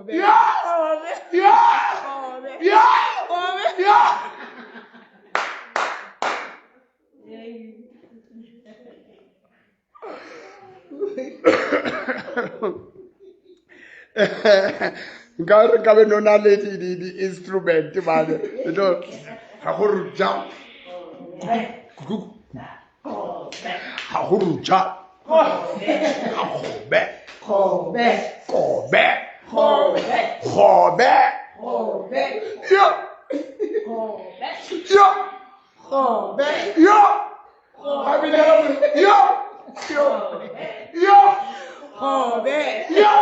Yo! Yo! Yo! Yo! Nka re ka be no na le di instrument mane. Ha go ruja. Ha go ruja. Gobe. Gobe. Gobe. Gobe. Gobe. Gobe. Yo. Gobe. Yo. Gobe. Yo. Yo. Yo. Yo. Gobe. Yo.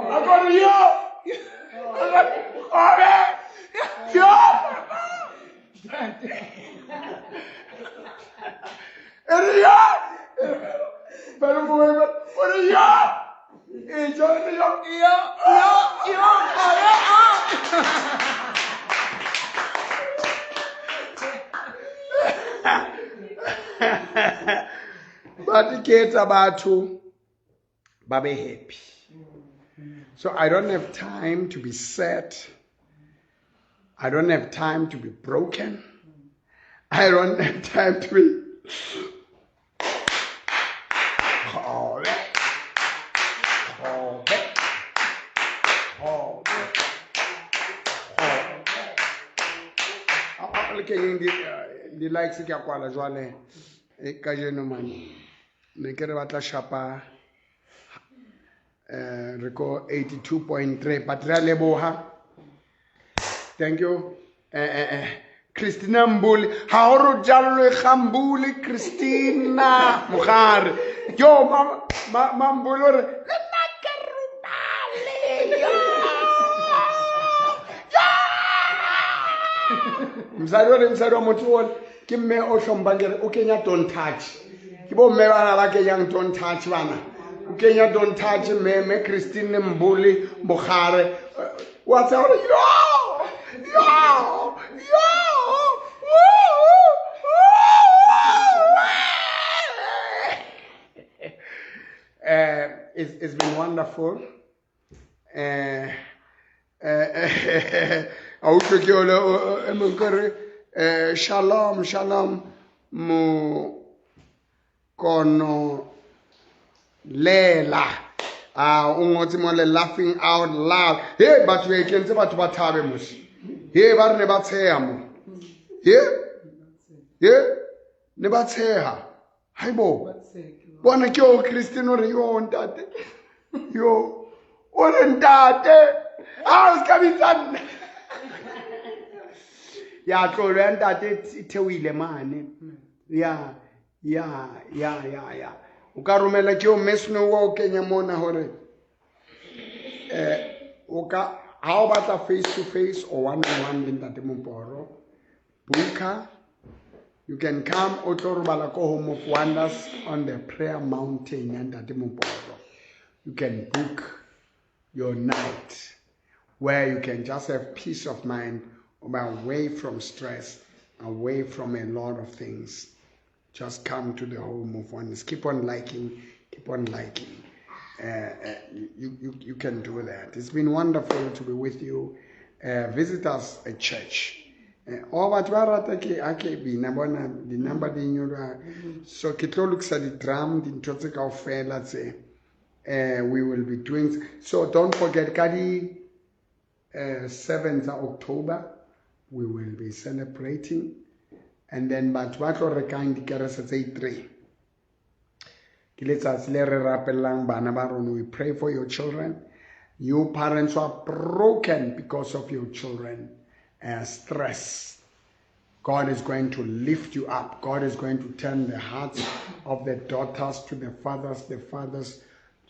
I got a yo. I got Gobe. Yo. Yo. Pero yo. Yo yo yo yo yo. But ke etsa batho ba be happy. So I don't have time to be sad. I don't have time to be broken. I don't have time to be. Di likes ke a kwala jwale kajeno mane ne ke re batla shapa re ko 82.3 but re a leboha. Thank you. Christina Mbuli ha o ro jallwe ga Mbuli Christina Mogare yo ma Mbuli o re le nna ke robale yo. Mosadi o re mosadi wa motho o ke mme o hlomphang ke re o kenya don't touch. Ke bo mme bana ba kenyang don't touch bana. O kenya don't touch mme Christine Mbuli Mogare wa tsa hore yo yo yo. It's been wonderful. Shalom, shalom, mo kono lela. O ngotse mo le laughing out loud. Hey, batho e kentse batho ba thabe mos. Hey, ba re ne ba tsheha mo. Hey, hey, ne ba tsheha. Haibo. Bona ke o Christine o re yo ntate. Yo o re ntate. Ah, o ska bitsa nna. Ya tlolo ya ntate e theohile mane. Ya ya ya ya ya. O ka romela ke o mme Snow o kenya mona hore o ka ha o batla face to face or one on one le ntate Moporo booker. You can come o tlo robala ko Home of Wonders on the prayer mountain ya ntate Moporo. You can book your night where you can just have peace of mind, away from stress, away from a lot of things. Just come to the Home of Wonders. Keep on liking, keep on liking. You can do that. It's been wonderful to be with you. Visit us at church. O batho ba rata ke a ke bina bona di number di nyolwa. So ke tlo lokisa di drum dintho tse kaofela tse we will be doing. So don't forget ka di 7th October we will be celebrating, and then batho ba tlo rekang dikerese tse 3 ke letsatsi le re rapellang bana ba rona. We pray for your children. You parents who are broken because of your children stress, God is going to lift you up. God is going to turn the hearts of the daughters to the fathers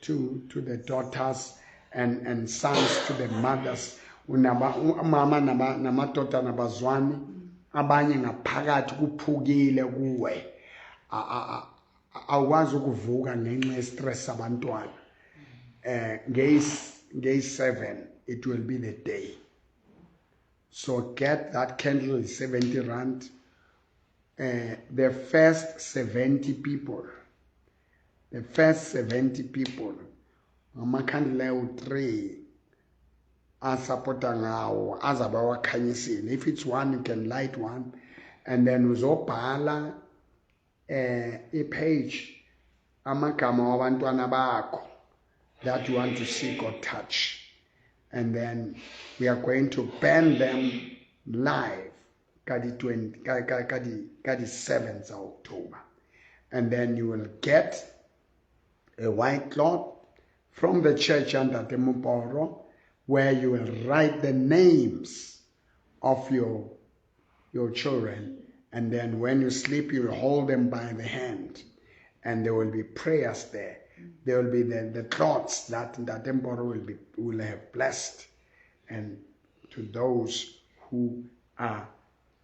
to the daughters, and sons to the mothers. Mama namadodana nabazwani abanye ngaphakathi kuphukile kuwe, awukwazi ukuvuka ngenxa ye-stress abantwana. Ngey 7 it will be the day. So get that candle, 70 rand. The first 70 people, the first 70 people, amakhandlela 3 asupporta ngawo azabe wakhanyisile. If it's one, you can light one, and then uzobhala a page amagama wabantwana bakho that you want to see God touch. And then we are going to burn them live ka di 20 ka di 7 tsa October. And then you will get a white cloth from the church under the Moporo, where you will write the names of your children. And then when you sleep, you will hold them by the hand. And there will be prayers there. There will be the cloths that the Moporo will have blessed. And to those who are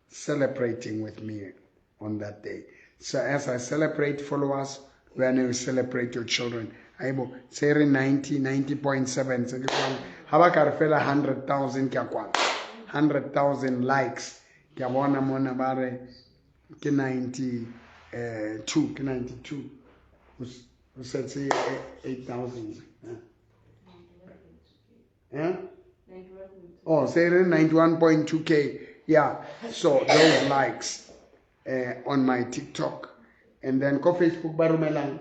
celebrating with me on that day. So as I celebrate followers, when you celebrate your children, aibo se re 90 90.7 se ke kwang ha ba ka re fela 100,000 ke a kwang 100,000 likes ke a bona mona ba re ke 92 ke 92 o setse 8,000 eh oh se re 91.2k. Yeah, so those likes on my TikTok. And then go Facebook ba romelang.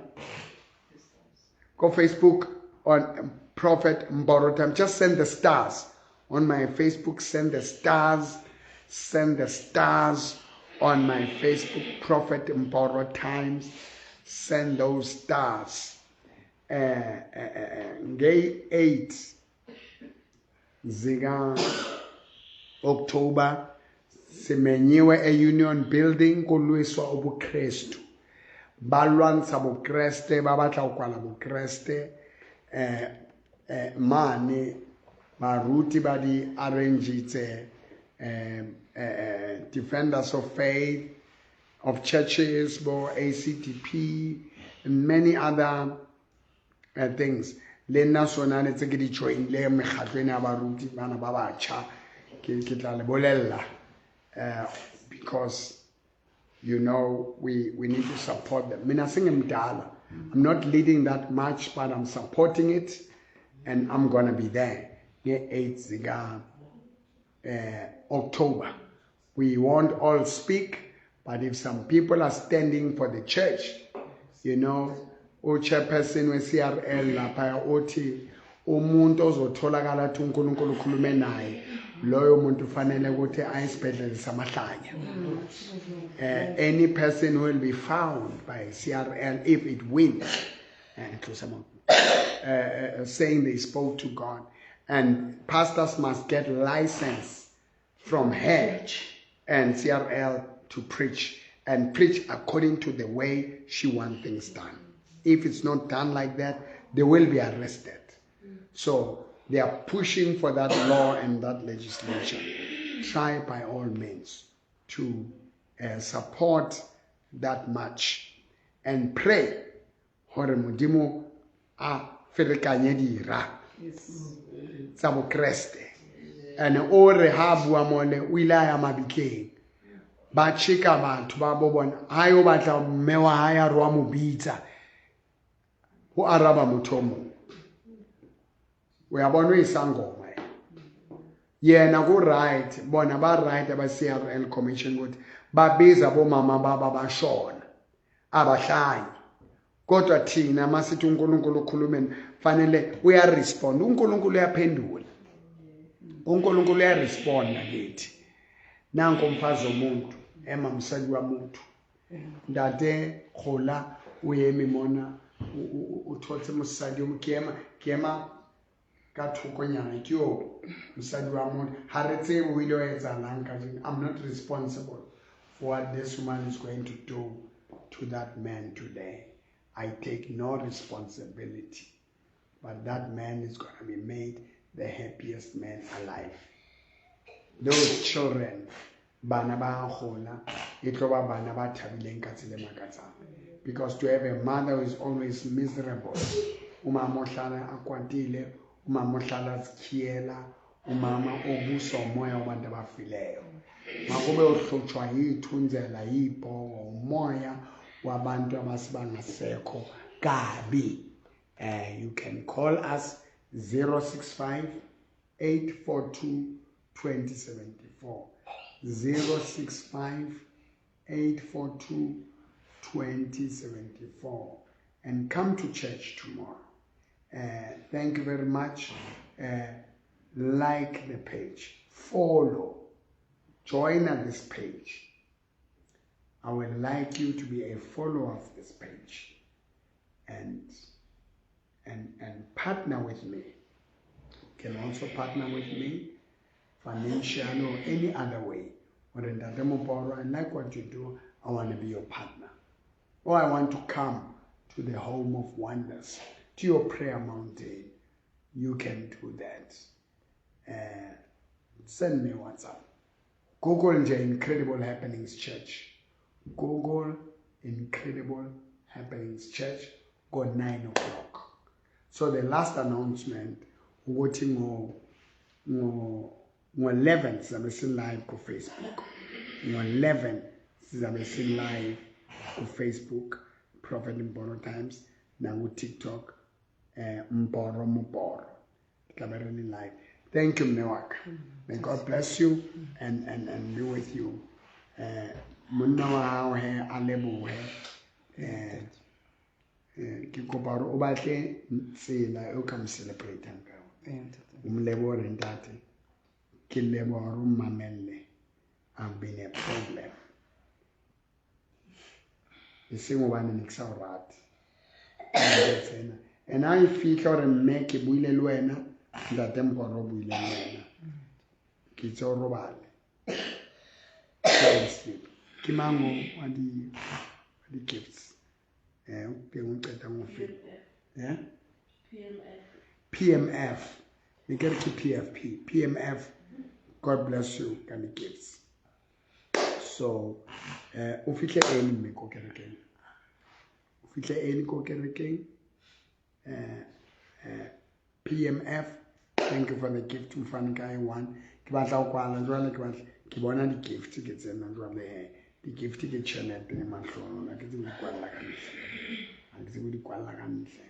Go Facebook on Prophet Mboro Time. Just send the stars on my Facebook. Send the stars. Send the stars on my Facebook, Prophet Mboro Times. Send those stars. Gay 8 Ziga October. Simenyiwe e Union Building kulwiswa ubuKristu. Ba lwantsha boKreste, ba batla ho kwala boKreste. Mane baruti ba di arrangitse Defenders of Faith of Churches, bo ACTP and many other things. Le nna sona ne tse ke di joinle mekgatlo ena ya baruti bana ba batjha ke tla le bolella. Because you know, we need to support them. Mina singimdala. I'm not leading that much, but I'm supporting it, and I'm gonna be there. 8 zika October. We won't all speak, but if some people are standing for the church, you know, o chairperson we CRL lapha othi umuntu ozotholakala athi uNkulunkulu ukhulume naye loyo muntu ufanele ukuthi aye esibhedlela samahlanya. Any person will be found by CRL if it wins, saying they spoke to God. And pastors must get license from her and CRL to preach, and preach according to the way she wants things done. If it's not done like that, they will be arrested. So they are pushing for that law and that legislation. Try by all means to support that much and pray. Hore Modimo a ferekanye dira tsa boKreste. And o re ha bua mole o ile a ya mabitleng. Ba cheka batho ba bo bona ha yo batla mme wa hae a re wa mo bitsa. Ho araba motho o mong. Uyabona uyisangoma yena ku right bona ba right aba CRL commission ukuthi babiza bomama baba bashona abahlanyi, kodwa thina masithi uNkulunkulu ukhulume fanele uyarespond. uNkulunkulu uyaphendula, uNkulunkulu uyaresponda kithi. Nanko umfazi womuntu ema msadi wa motho ntate khola o eme mona o thotse mosadi o mokema kema ka thokonyana ke yo mosadi wa motho ha re tsebe o ile wa etsahalang kajeno. I'm not responsible for what this woman is going to do to that man today. I take no responsibility, but that man is going to be made the happiest man alive. Those children bana ba gola e tlo ba bana ba thabileng ka tsela e makatsang, because to have a mother who is always miserable, umama ohlala akwatile, umama ohlala azikhiyela, umama obuswa umoya wabantu abafileyo, makube uhlutshwa yithunzela yibhongo umoya wabantu abasibangasekho kabi. You can call us 065 842 2074, 065 842 2074, and come to church tomorrow Thank you very much. Like the page, follow, join at this page. I would like you to be a follower of this page and partner with me. You can also partner with me financially or any other way. I like what you do. I want to be your partner. Or I want to come to the home of wonders, to your prayer mountain. You can do that. Send me WhatsApp. Google Incredible Happenings Church. Google Incredible Happenings Church. Go 9 o'clock. So the last announcement, ukuthi ngo 11 sizabe si-live ku Facebook. Ngo 11 sizabe si-live ku Facebook, Prophet Mboro Times, na ku TikTok, Mboro Muboro. Tlabe re le live. Thank you, Mewaka. May God bless you and be with you. Monna wa hao he a lebohe. Ke kopa hore o batle tsela eo ka mo celebrate-ang ka yona. O mo lebohe hore ntate, ke leboha hore o mmamelle. I've been a problem. Eseng hobane ne ke sa o rate. And ha e fihla hore mme ke buile le wena, ntate Mboro o buile le wena, ke itse o robale. Sleep. Ke mang o wa di-gifts? Teng o qetang ho feta. PMF. Ne ke re ke PFP. PMF. God bless you ka di-gifts. So, o fihle early mme ko kerekeng. O fihle early ko kerekeng. PMF, thank you for the gift. Mfane ka one. Ke batla ho kwala jwale, ke batla ke bona di-gift ke tsena jwale. Di-gift ke tjhelete e mahlong, ha ke tsebe di kwalla ka ntle. Ha ke tsebe di kwalla ka ntle.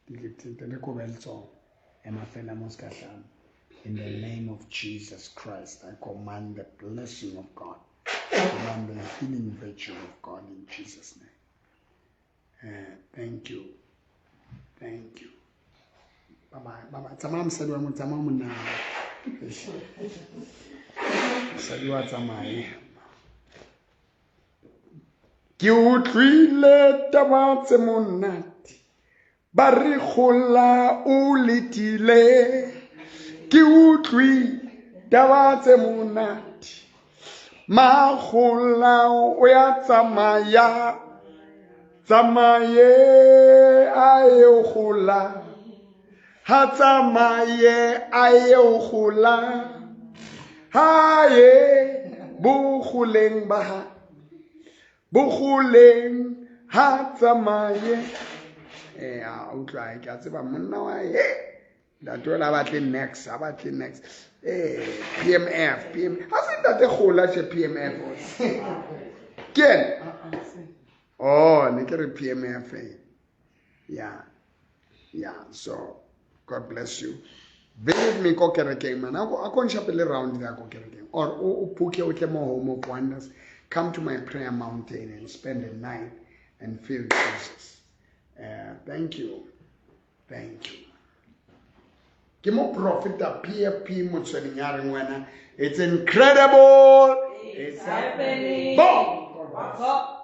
Di-gift tse re kobe letsoho. Ema fela mo se ka hlano. In the name of Jesus Christ, I command the blessing of God. I command the healing virtue of God in Jesus' name. Thank you. Thank you. Bye-bye. Bye-bye. Tsamaya mosadi wa mo, tsamaya monna. Mosadi wa tsamaye. Ke utlwile taba tse monate, ba re kgola o letile. Ke utlwile taba tse monate, makgola o ya tsamaya, tsamaye a ye kgola, ha tsamaye a ye kgola, ha ye bokgoleng ba ha, bokgoleng ha tsamaye. A utlwa ke a tseba monna wa he ntate ola batle next, ha batle next. PMF, PM, ha se ntate kgola tje PMF. Ke ena? Oh, ne ke re PMF. Yeah. Yeah, so God bless you. Visit me ko kerekeng man. A ko nshapele round ya ko kerekeng. Or o book o tle mo Home of Wonders. Come to my prayer mountain and spend the night and feel Jesus. Thank you. Thank you. Ke mo Prophet PFP Motshweneng ya reng wena. It's incredible. It's happening. Boom.